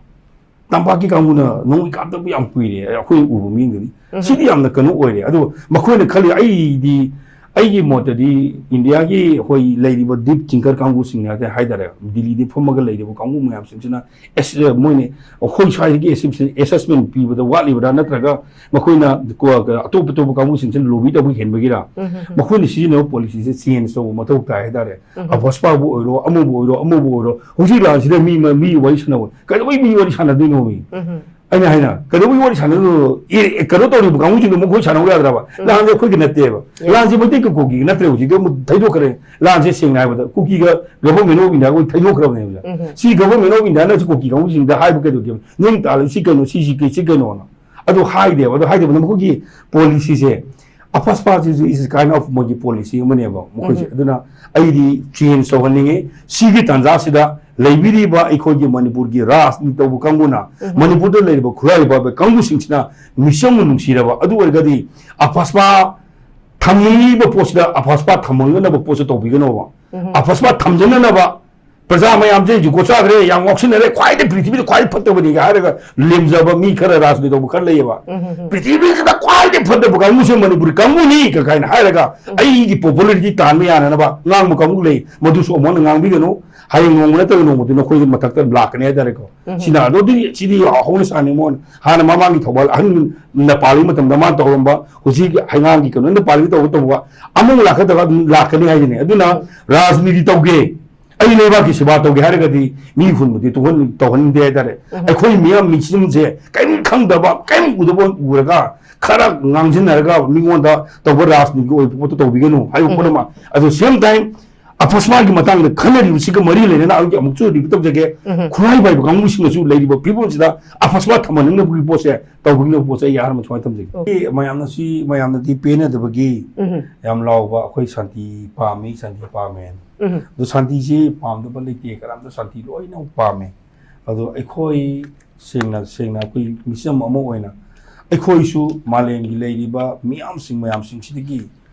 ꯇꯝꯄꯥꯛꯀꯤ ꯀꯥꯡꯕꯨꯅ ꯅꯣꯡꯃꯩ ꯀꯥꯞꯇꯕ ꯌꯥꯝ ꯀꯨꯏꯔꯦ, ꯑꯩꯈꯣꯏ ꯎꯕ ꯃꯤꯗꯗꯤ꯫ ꯎꯝ꯫ ꯁꯤꯗꯤ ꯌꯥꯝꯅ ꯀꯩꯅꯣ ꯑꯣꯏꯔꯦ꯫ ꯑꯗꯣ ꯃꯈꯣꯏꯅ ꯈꯜꯂꯤ, ꯑꯩꯗꯤ, ꯑꯩꯒꯤ ꯃꯣꯠꯇꯗꯤ ꯏꯟꯗꯤꯌꯥꯒꯤ ꯑꯩꯈꯣꯏ ꯂꯩꯔꯤꯕ ꯗꯤꯞ ꯊꯤꯡꯀꯔ ꯀꯥꯡꯕꯨꯁꯤꯡꯅ ꯍꯥꯏꯇꯥꯔꯦ, ꯗꯤꯜꯂꯤꯗꯤ ꯐꯝꯃꯒ ꯂꯩꯔꯤꯕ ꯀꯥꯡꯕꯨ ꯃꯌꯥꯝꯁꯤꯡꯁꯤꯅ ꯑꯦꯁ-, ꯃꯣꯏꯅ ꯑꯩꯈꯣꯏ ꯁ꯭ꯋꯥꯏꯗꯒꯤ ꯑꯦꯁꯦꯁꯃꯦꯟ ꯄꯤꯕꯗ ꯋꯥꯠꯂꯤꯕ꯭ꯔꯥ, ꯅꯠꯇ꯭ꯔꯒ ꯃꯈꯣꯏꯅ ꯀꯣ-, ꯑꯇꯣꯞ ꯑꯇꯣꯞꯄ ꯀꯥꯡꯕꯨꯁꯤꯡꯁꯤꯅ ꯂꯣꯕꯤ ꯇꯧꯕ ꯍꯦꯟꯕꯒꯤꯔ? ꯎꯝ, ꯎꯝ, ꯎꯝ꯫ ꯃꯈꯣꯏꯅ ꯁꯤꯖꯤꯟꯅꯕ ꯄꯣꯂꯤꯁꯤꯁꯦ ꯆꯦꯟꯖ ꯇꯧꯕ ꯃꯊꯧ ꯇꯥꯏ ꯍꯥꯏꯇꯥꯔꯦ꯫ ꯎꯝ꯫ ꯑꯐꯁꯄꯥꯕꯨ ꯑꯣꯏꯔꯣ, ꯑꯃꯕꯨ ꯑꯣꯏꯔꯣ, ꯑꯃꯕꯨ ꯑꯣꯏꯔꯣ, ꯍꯧꯖꯤꯛ ꯂꯥꯟꯁꯤꯗ ꯃꯤ, ꯃꯤ ꯋꯥꯔꯤ ꯁꯥꯟꯅꯕ, ꯀꯩꯗꯧꯕꯩ ꯃꯤ ꯋꯥꯔꯤ ꯁꯥꯟꯅꯗꯣꯏꯅꯣ ꯃꯤ? ꯎꯝ꯫ ꯑꯩꯅ ꯍꯥꯏꯅ, ꯀꯩꯗꯧꯕꯩ ꯋꯥꯔꯤ ꯁꯥꯟꯅꯗꯣꯏꯅꯣ? ꯑꯦ, ꯑꯦ, ꯀꯩꯅꯣ ꯇꯧꯔꯤꯕ ꯀꯥꯡꯕꯨꯁꯤꯡꯗꯣ ꯃꯈꯣꯏ ꯁꯥꯟꯅꯧ ꯌꯥꯗ꯭ꯔꯕ? ꯎꯝ꯫ ꯂꯥꯟꯁꯦ ꯑꯩꯈꯣꯏꯒꯤ ꯅꯠꯇꯦꯕ꯫ ꯌꯥꯏ꯫ ꯂꯥꯟꯁꯦ ꯃꯩꯇꯩꯒ ꯀꯨꯀꯤꯒ ꯅꯠꯇ꯭ꯔꯦ, ꯍꯧꯖꯤꯛꯇꯤ ꯑꯃꯨꯛ ꯊꯩꯗꯣꯛꯈ꯭ꯔꯦ꯫ ꯂꯥꯟꯁꯦ ꯁꯦꯡꯅ ꯍꯥꯏꯕꯗ ꯀꯨꯀꯤꯒ Government of India ꯍꯣꯏ ꯊꯩꯗꯣꯛꯈ꯭ꯔꯕꯅꯦꯕ꯫ ꯎꯝ꯫ ꯁꯤ Government of India ꯅꯁꯨ ꯀꯨꯀꯤ ꯀꯥꯡꯕꯨꯁꯤꯡꯗ ꯍꯥꯏꯕ ꯀꯩꯗꯧꯒꯦꯕ? ꯅꯪ ꯇꯥꯜꯂꯤ ꯁꯤ ꯀꯩꯅꯣ, ꯁꯤ, ꯁꯤ ꯀꯩ-, ꯁꯤ ꯀꯩꯅꯣꯅ? ꯑꯗꯨ ꯍꯥꯏꯗꯦꯕ꯫ ꯑꯗꯨ ꯍꯥꯏꯗꯕꯅ ꯃꯈꯣꯏꯒꯤ ꯄꯣꯂꯤꯁꯤꯁꯦ, ꯑꯐꯁꯄꯥꯁꯤꯁꯨ is kind of ꯃꯣꯏꯒꯤ ꯄꯣꯂꯤꯁꯤ ꯑꯃꯅꯦꯕ ꯃꯈꯣꯏꯁꯦ꯫ ꯎꯝ꯫ ꯑꯗꯨꯅ ꯑꯩꯗꯤ ꯆꯦꯟꯖ ꯇꯧꯍꯟꯅꯤꯡꯉꯤ꯫ ꯁꯤꯒꯤ ꯇꯥꯟꯖꯥꯁꯤꯗ ꯂꯩꯕꯤꯔꯤꯕ ꯑꯩꯈꯣꯏꯒꯤ ꯃꯅꯤꯄꯨꯔꯒꯤ ꯔꯥꯖꯅꯤꯇꯤ ꯇꯧꯕ ꯀꯥꯡꯕꯨꯅ, ꯎꯝ꯫ ꯃꯅꯤꯄꯨꯔꯗ ꯂꯩꯔꯤꯕ ꯈꯨꯠꯂꯥꯏ ꯄꯥꯏꯕ ꯀꯥꯡꯕꯨꯁꯤꯡꯁꯤꯅ ꯃꯤꯆꯝꯕꯨ ꯅꯨꯡꯁꯤꯔꯕ ꯑꯗꯨ ꯑꯣꯏꯔꯒꯗꯤ ꯑꯐꯁꯄꯥ ꯊꯝꯅꯤꯡꯉꯤꯕ ꯄꯣꯠꯁꯤꯗ ꯑꯐꯁꯄꯥ ꯊꯝꯍꯟꯒꯅꯕ ꯄꯣꯠꯁꯨ ꯇꯧꯕꯤꯒꯅꯣꯕ꯫ ꯎꯝ꯫ ꯑꯐꯁꯄꯥ ꯊꯝꯖꯅꯅꯕ ꯄ꯭ꯔꯖꯥ ꯃꯌꯥꯝꯁꯦ ꯖꯨꯒꯣꯠ ꯆꯥꯗ꯭ꯔꯦ, ꯌꯥꯝ ꯉꯥꯎꯁꯤꯟꯅꯔꯦ, ꯈ꯭ꯋꯥꯏꯗꯩ ꯄ꯭ꯔꯤꯊꯤꯕꯤꯗ ꯈ꯭ꯋꯥꯏꯗꯩ ꯐꯠꯇꯕꯅꯤꯒ ꯍꯥꯏꯔꯒ ꯂꯦꯝꯖꯕ ꯃꯤ ꯈꯔ, ꯔꯥꯖꯅꯤꯇꯤ ꯇꯧꯕ ꯈꯔ ꯂꯩꯌꯦꯕ꯫ ꯄ꯭ꯔꯤꯊꯤꯕꯤꯁꯤꯗ ꯈ꯭ꯋꯥꯏꯗꯩ ꯐꯠꯇꯕ ꯀꯥꯡꯕꯨꯁꯦ ꯃꯅꯤꯄꯨꯔꯤ ꯀꯥꯡꯕꯨꯅꯤ ꯀ-, ꯀꯥꯏꯅ ꯍꯥꯏꯔꯒ ꯑꯩꯒꯤ ꯄꯣꯄꯨꯂꯔꯤꯇꯤ ꯇꯥꯟꯕ ꯌꯥꯅꯅꯕ ꯉꯥꯡꯕ ꯀꯥꯡꯕꯨ ꯂꯩ꯫ ꯃꯗꯨꯁꯨ ꯑꯃꯨꯛ ꯍꯟꯅ ꯉꯥꯡꯕꯤꯒꯅꯨ꯫ ꯍꯌꯦꯡ ꯅꯣꯡꯃ ꯅꯠꯇ꯭ꯔꯒ ꯅꯣꯡꯃꯗꯤ ꯅꯈꯣꯏꯒꯤ ꯃꯊꯛꯇ ꯂꯥꯛꯀꯅꯤ ꯍꯥꯏꯇꯥꯔꯦꯀꯣ꯫ ꯁꯤꯅ ꯑꯗꯨꯗꯤ ꯁꯤꯗꯤ ꯍꯧꯅ ꯁꯥꯅꯤ ꯃꯣꯟ ꯍꯥꯟꯅ ꯃꯃꯥꯡꯒꯤ ꯊꯧꯕꯥꯜ ꯑꯍꯟ ꯅꯄꯥꯜꯒꯤ ꯃꯇꯝꯗ ꯃꯥꯅ ꯇꯧꯔꯝꯕ, ꯍꯧꯖꯤꯛ ꯍꯩꯉꯥꯡꯒꯤ ꯀꯩꯅꯣ ꯅꯄꯥꯜꯒꯤ ꯇꯧꯕ ꯇꯧꯕ ꯑꯃꯨꯛ ꯂꯥꯛꯀꯗꯕ ꯑꯗꯨꯝ ꯂꯥꯛꯀꯅꯤ ꯍꯥꯏꯁꯤꯅꯦ꯫ ꯑꯗꯨꯅ ꯔꯥꯖꯅꯤꯇꯤ ꯇꯧꯒꯦ, ꯑꯩ ꯂꯩꯕꯥꯛꯀꯤ ꯁꯦꯕꯥ ꯇꯧꯒꯦ ꯍꯥꯏꯔꯒꯗꯤ ꯃꯤ ꯍꯨꯟꯕꯗꯤ ꯇꯧꯍꯟ-, ꯇꯧꯍꯟꯅꯤꯡꯗꯦ ꯍꯥꯏꯇꯥꯔꯦ꯫ ꯑꯩꯈꯣꯏ ꯃꯤꯌꯥꯝ ꯃꯤꯆꯝꯁꯦ ꯀꯔꯤꯝ ꯈꯪꯗꯕ, ꯀꯔꯤꯝ ꯎꯗꯕ ꯎꯔꯒ ꯈꯔ ꯉꯥꯡꯁꯤꯟꯅꯔꯒ ꯃꯤꯉꯣꯟꯗ ꯇꯧꯕ ꯔꯥꯖꯅꯤꯇꯤꯒꯤ ꯑꯣꯏꯕ ꯄꯣꯠꯇꯣ ꯇꯧꯕꯤꯒꯅꯨ ꯍꯥꯏꯕ ꯄꯣꯠ ꯑꯃ꯫ ꯑꯗꯣ ꯁꯦꯝ ꯇꯥꯏꯝ ꯑꯐꯁꯃꯥꯒꯤ ꯃꯇꯥꯡꯗ ꯈꯟꯅꯔꯤꯕꯁꯤꯒ ꯃꯔꯤ ꯂꯩꯅꯅ ꯑꯩ ꯑꯃꯨꯛꯁꯨ ꯔꯤꯄꯤꯠ ꯇꯧꯖꯒꯦ꯫ ꯈꯨꯠꯂꯥꯏ ꯄꯥꯏꯕ ꯀꯥꯡꯕꯨꯁꯤꯡꯅꯁꯨ ꯂꯩꯔꯤꯕ ꯐꯤꯕꯝꯁꯤꯗ ꯑꯐꯁꯃꯥ ꯊꯝꯍꯟꯅꯤꯡꯅꯕꯒꯤ ꯄꯣꯠꯁꯦ, ꯇꯧꯕꯤꯅꯕ ꯄꯣꯠꯁꯦ ꯑꯩ ꯑꯍꯥꯟꯕ ꯁꯨꯃꯥꯏꯅ ꯊꯝꯖꯒꯦ꯫ ꯑꯣꯀꯦ꯫ ꯃꯌꯥꯝꯅ ꯁꯤ, ꯃꯌꯥꯝꯅꯗꯤ ꯄꯦꯟꯅꯗꯕꯒꯤ ꯌꯥꯝ ꯂꯥꯎꯕ, "ꯑꯩꯈꯣꯏ ꯁꯥꯟꯇꯤ ꯄꯥꯝꯃꯤ, ꯁꯥꯟꯇꯤ ꯄꯥꯝꯃꯦꯅ"꯫ ꯑꯗꯣ ꯁꯥꯟꯇꯤꯁꯤ ꯄꯥꯝꯗꯕ ꯂꯩꯇꯦ, ꯀꯅꯥꯝꯇ ꯁꯥꯟꯇꯤ ꯂꯣꯏꯅꯃꯛ ꯄꯥꯝꯃꯦ꯫ ꯑꯗꯣ ꯑꯩꯈꯣꯏ ꯁꯦꯡꯅ, ꯁꯦꯡꯅ ꯑꯩꯈꯣꯏ ꯃꯤꯆꯝ ꯑꯃ ꯑꯣꯏꯅ ꯑꯩꯈꯣꯏꯁꯨ ꯃꯥꯂꯦꯝꯒꯤ ꯂꯩꯔꯤꯕ ꯃꯤꯌꯥꯝꯁꯤꯡ ꯃꯌꯥꯝꯁꯤꯡꯁꯤꯗꯒꯤ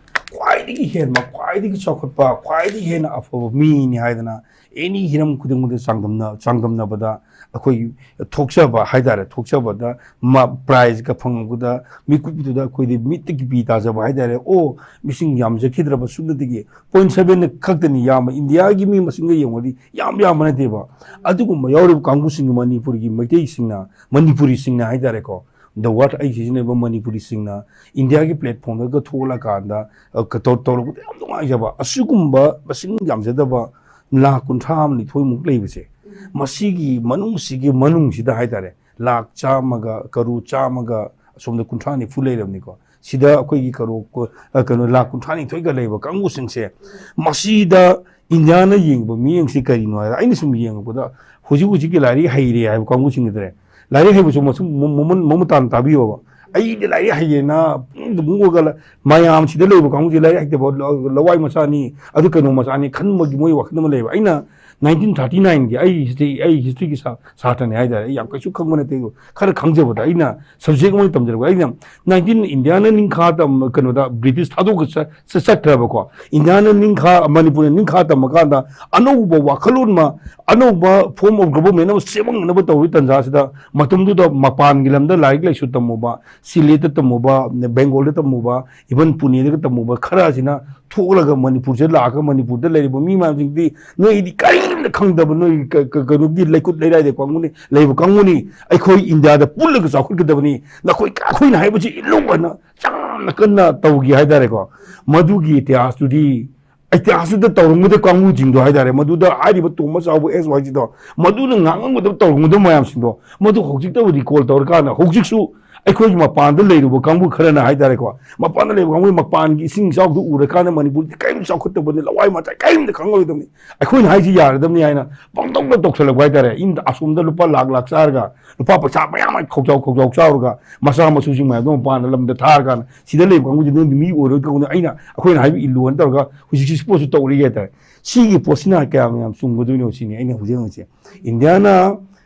ꯈ꯭ꯋꯥꯏꯗꯒꯤ ꯍꯦꯟꯕ, ꯈ꯭ꯋꯥꯏꯗꯒꯤ ꯆꯥꯎꯈꯠꯄ, ꯈ꯭ꯋꯥꯏꯗꯒꯤ ꯍꯦꯟꯅ ꯑꯐꯕ ꯃꯤꯅꯤ ꯍꯥꯏꯗꯅ ꯑꯦꯅꯤ ꯍꯤꯔꯝ ꯈꯨꯗꯤꯡꯃꯛꯇ ꯆꯥꯡꯗꯝꯅ-, ꯆꯥꯡꯗꯝꯅꯕꯗ ꯑꯩꯈꯣꯏ ꯊꯣꯛꯆꯕ ꯍꯥꯏꯇꯥꯔꯦ, ꯊꯣꯛꯆꯕꯗ ꯃꯥ ꯄ꯭ꯔꯥꯏꯖꯀ ꯐꯪꯉꯛꯄꯗ ꯃꯤꯀꯨꯞꯇꯨꯗ ꯑꯩꯈꯣꯏꯗꯤ ꯃꯤꯠꯇꯒꯤ ꯄꯤ ꯇꯥꯖꯕ ꯍꯥꯏꯇꯥꯔꯦ꯫ ꯑꯣ, ꯃꯤꯁꯤꯡ ꯌꯥꯝꯖꯈꯤꯗ꯭ꯔꯕ ꯁꯨꯞꯅꯇꯒꯤ ꯄꯣꯏꯟ ꯁꯕꯦꯟ ꯈꯛꯇꯅꯤ ꯌꯥꯝꯕ, ꯏꯟꯗꯤꯌꯥꯒꯤ ꯃꯤ ꯃꯁꯤꯡꯒ ꯌꯦꯡꯉꯨꯔꯗꯤ ꯌꯥꯝ ꯌꯥꯝꯕ ꯅꯠꯇꯦꯕ꯫ ꯑꯗꯨꯒꯨꯝꯕ ꯌꯥꯎꯔꯤꯕ ꯀꯥꯡꯕꯨꯁꯤꯡꯒꯤ ꯃꯅꯤꯄꯨꯔꯒꯤ ꯃꯩꯇꯩꯁꯤꯡꯅ, ꯃꯅꯤꯄꯨꯔꯤꯁꯤꯡꯅ ꯍꯥꯏꯇꯥꯔꯦꯀꯣ, the word ꯑꯩ ꯁꯤꯖꯤꯟꯅꯔꯤꯕ ꯃꯅꯤꯄꯨꯔꯤꯁꯤꯡꯅ ꯏꯟꯗꯤꯌꯥꯒꯤ ꯄ꯭ꯂꯦꯠꯐꯣꯝꯗꯒ ꯊꯣꯛꯂꯀꯥꯟꯗ, ꯑ, ꯀ-, ꯇꯧ-, ꯇꯧꯔꯛꯄꯗ ꯌꯥꯝ ꯅꯨꯡꯉꯥꯏꯖꯕ꯫ ꯑꯁꯤꯒꯨꯝꯕ ꯃꯁꯤꯡ ꯌꯥꯝꯖꯗꯕ ꯂꯥꯈ ꯀꯨꯟꯊ꯭ꯔꯥ ꯃꯥꯊꯣꯏꯃꯨꯛ ꯂꯩꯕꯁꯦ, ꯃꯁꯤꯒꯤ ꯃꯅꯨꯡꯁꯤꯒꯤ ꯃꯅꯨꯡꯁꯤꯗ ꯍꯥꯏꯇꯥꯔꯦ, ꯂꯥꯈ ꯆꯥꯝꯃꯒ, ꯀꯔꯣꯔ ꯆꯥꯝꯃꯒ ꯑꯁꯣꯝꯗ ꯀꯨꯟꯊ꯭ꯔꯥ ꯅꯤꯐꯨ ꯂꯩꯔꯕꯅꯤꯀꯣ꯫ ꯁꯤꯗ ꯑꯩꯈꯣꯏꯒꯤ ꯀꯔꯣꯔ ꯀꯣ-, ꯑ, ꯀꯩꯅꯣ, ꯂꯥꯈ ꯀꯨꯟꯊ꯭ꯔꯥ ꯅꯤꯊꯣꯏꯒ ꯂꯩꯕ ꯀꯥꯡꯕꯨꯁꯤꯡꯁꯦ, ꯃꯁꯤꯗ ꯏꯟꯗꯤꯌꯥꯅ ꯌꯦꯡꯕ ꯃꯤꯠꯌꯦꯡꯁꯤ ꯀꯔꯤꯅꯣ ꯍꯥꯏꯔ ꯑꯩꯅ ꯁꯨꯝ ꯌꯦꯡꯉꯛꯄꯗ, ꯍꯧꯖꯤꯛ ꯍꯧꯖꯤꯛꯀꯤ ꯂꯥꯏꯔꯤꯛ ꯍꯩꯔꯦ ꯍꯥꯏꯕ ꯀꯥꯡꯕꯨꯁꯤꯡꯒꯤꯗꯅꯦ, ꯂꯥꯏꯔꯤꯛ ꯍꯩꯕꯁꯨ ꯃꯁꯨꯝ ꯃꯨ-, ꯃꯃꯨꯟ-, ꯃꯃꯨꯠ ꯇꯥꯅ ꯇꯥꯕꯤꯌꯣꯕ꯫ ꯑꯩꯗꯤ ꯂꯥꯏꯔꯤꯛ ꯍꯩꯌꯦꯅ ꯄꯨꯡꯗ ꯄꯨꯡ ꯑꯣꯏꯒ ꯃꯌꯥꯝꯁꯤꯗ ꯂꯩꯕ ꯀꯥꯡꯕꯨꯁꯦ ꯂꯥꯏꯔꯤꯛ ꯍꯩꯇꯕ, ꯂ-, ꯂꯋꯥꯏ ꯃꯆꯥꯅꯤ, ꯑꯗꯨ ꯀꯩꯅꯣ ꯃꯆꯥꯅꯤ ꯈꯟꯕꯒꯤ ꯃꯣꯏ ꯋꯥꯈꯜ ꯑꯃ ꯂꯩꯕ꯫ ꯑꯩꯅ ꯅꯥꯏꯟꯇꯤꯟ ꯊꯥꯔꯇꯤ ꯅꯥꯏꯟꯒꯤ ꯑꯩ ꯍꯤꯁꯇ꯭ꯔꯤ, ꯑꯩ ꯍꯤꯁꯇ꯭ꯔꯤꯒꯤ ꯁꯥ-, ꯁꯥꯇ꯭ꯔꯅꯤ ꯍꯥꯏꯇꯥꯔꯦ꯫ ꯑꯩ ꯌꯥꯝ ꯀꯩꯁꯨ ꯈꯪꯕ ꯅꯠꯇꯦ, ꯑꯗꯣ ꯈꯔ ꯈꯪꯖꯕꯗ ꯑꯩꯅ ꯁꯕꯖꯦꯛ ꯑꯃ ꯑꯣꯏꯅ ꯇꯝꯖꯔꯛꯄ꯫ ꯑꯩꯅ ꯅꯥꯏꯟꯇꯤꯟ ꯏꯟꯗꯤꯌꯥꯅ ꯅꯤꯡꯈꯥ ꯇꯝ-, ꯀꯩꯅꯣꯗ ꯕ꯭ꯔꯤꯇꯤꯁ ꯊꯥꯗꯣꯛꯑꯒ ꯆ-, ꯆ-, ꯆꯠꯈ꯭ꯔꯕꯀꯣ꯫ ꯏꯟꯗꯤꯌꯥꯅ ꯅꯤꯡꯈꯥ, ꯃꯅꯤꯄꯨꯔꯅ ꯅꯤꯡꯈꯥ ꯇꯝꯃꯀꯥꯟꯗ ꯑꯅꯧꯕ ꯋꯥꯈꯜꯂꯣꯟ ꯑꯃ, ꯑꯅꯧꯕ form of government ꯑꯃ ꯁꯦꯝꯃꯛꯅꯕ ꯇꯧꯔꯤ ꯇꯟꯖꯥꯁꯤꯗ, ꯃꯇꯝꯗꯨꯗ ꯃꯄꯥꯟꯒꯤ ꯂꯝꯗ ꯂꯥꯏꯔꯤꯛ ꯂꯥꯏꯁꯨ ꯇꯝꯃꯨꯕ, ꯁꯤꯂꯦꯠꯇ ꯇꯝꯃꯨꯕ, ꯕꯦꯡꯒꯣꯜꯗ ꯇꯝꯃꯨꯕ, even ꯄꯨꯅꯦꯗꯒ ꯇꯝꯃꯨꯕ ꯈꯔ ꯑꯁꯤꯅ ꯊꯣꯛꯂꯒ ꯃꯅꯤꯄꯨꯔꯁꯤꯗ ꯂꯥꯛꯑꯒ ꯃꯅꯤꯄꯨꯔꯗ ꯂꯩꯔꯤꯕ ꯃꯤ ꯃꯌꯥꯝꯁꯤꯡꯗꯤ ꯅꯣꯏꯗꯤ ꯀꯔꯤꯝꯇ ꯈꯪꯗꯕ, ꯅꯣꯏ ꯀ-, ꯀ-, ꯀꯩꯅꯣꯒꯤ ꯂꯩꯀꯨꯠ ꯂꯩꯔꯥꯏꯗ ꯀꯥꯡꯕꯨꯅꯤ, ꯂꯩꯕ ꯀꯥꯡꯕꯨꯅꯤ, ꯑꯩꯈꯣꯏ ꯏꯟꯗꯤꯌꯥꯗ ꯄꯨꯜꯂꯒ ꯆꯥꯎꯈꯠꯀꯗꯕꯅꯤ, ꯅꯈꯣꯏ, ꯑꯩꯈꯣꯏꯅ ꯍꯥꯏꯕꯁꯤ ꯏꯜꯂꯨ ꯍꯥꯏꯅ ꯌꯥꯝꯅ ꯀꯟꯅ ꯇꯧꯈꯤ ꯍꯥꯏꯇꯥꯔꯦꯀꯣ꯫ ꯃꯗꯨꯒꯤ ꯏꯇꯤꯍꯥꯁꯇꯨꯗꯤ, ꯏꯇꯤꯍꯥꯁꯇꯨꯗ ꯇꯧꯔꯝꯒꯗꯕ ꯀꯥꯡꯕꯨꯁꯤꯡꯗꯣ ꯍꯥꯏꯇꯥꯔꯦ, ꯃꯗꯨꯗ ꯍꯥꯏꯔꯤꯕ ꯇꯣꯝꯕ ꯆꯥꯎꯕ, ꯑꯦꯁ ꯋꯥꯏ ꯖꯤꯗꯣ, ꯃꯗꯨꯅ ꯉꯥꯡꯉꯝꯒꯗꯕ ꯇꯧꯔꯝꯒꯗꯕ ꯃꯌꯥꯝꯁꯤꯡꯗꯣ, ꯃꯗꯨ ꯍꯧꯖꯤꯛꯇꯕꯨ ꯔꯤꯀꯣꯜ ꯇꯧꯔꯀꯥꯟꯗ ꯍꯧꯖꯤꯛꯁꯨ ꯑꯩꯈꯣꯏꯒꯤ ꯃꯄꯥꯟꯗ ꯂꯩꯔꯨꯕ ꯀꯥꯡꯕꯨ ꯈꯔꯅ ꯍꯥꯏꯇꯥꯔꯦꯀꯣ, ꯃꯄꯥꯟꯗ ꯂꯩꯕ ꯀꯥꯡꯕꯨ ꯃꯄꯥꯟꯒꯤ ꯏꯁꯤꯡ ꯏꯆꯥꯎꯗꯨ ꯎꯔꯀꯥꯟꯗ ꯃꯅꯤꯄꯨꯔꯗꯤ ꯀꯔꯤꯝ ꯆꯥꯎꯈꯠꯇꯕꯅꯤ, ꯂꯋꯥꯏ ꯃꯆꯥ ꯀꯔꯤꯝꯇ ꯈꯪꯉꯔꯣꯏꯗꯕꯅꯤ, ꯑꯩꯈꯣꯏꯅ ꯍꯥꯏꯁꯤ ꯌꯥꯔꯗꯕꯅꯤ ꯍꯥꯏꯅ ꯄꯪꯇꯧꯗ ꯇꯧꯁꯜꯂꯛꯄ ꯍꯥꯏꯇꯥꯔꯦ꯫ ꯏꯟꯗ ꯑꯁꯣꯝꯗ ꯂꯨꯄꯥ ꯂꯥꯛ ꯂꯥꯛ ꯆꯥꯔꯒ, ꯂꯨꯄꯥ ꯄꯩꯁꯥ ꯃꯌꯥꯝ ꯑꯃ ꯈꯧꯖꯥꯎ ꯈꯧꯖꯥꯎ ꯆꯥꯎꯔꯒ, ꯃꯆꯥ ꯃꯁꯨꯁꯤꯡ ꯃꯌꯥꯝꯗꯣ ꯃꯄꯥꯟꯗ ꯂꯝꯗ ꯊꯥꯔꯀꯥꯟꯗ, ꯁꯤꯗ ꯂꯩꯕ ꯀꯥꯡꯕꯨꯁꯤ ꯅꯣꯏꯗꯤ ꯃꯤ ꯑꯣꯏꯔꯣꯏ ꯇꯧꯗꯅ, ꯑꯩꯅ, ꯑꯩꯈꯣꯏꯅ ꯍꯥꯏꯕ ꯏꯜꯂꯣꯅ ꯇꯧꯔꯒ ꯍꯧꯖꯤꯛꯁꯤ ꯁꯤ ꯄꯣꯠꯁꯤ ꯇꯧꯔꯤ ꯍꯥꯏꯇꯥꯔꯦ꯫ ꯁꯤꯒꯤ ꯄꯣꯠꯁꯤꯅ ꯀꯌꯥꯝ ꯌꯥꯝ ꯆꯨꯝꯒꯗꯣꯏꯅꯣ ꯁꯤꯅꯤ ꯑꯩꯅ ꯍꯧꯖꯤꯛ ꯍꯪꯉꯤꯁꯦ꯫ ꯏꯟꯗꯤꯌꯥꯅ,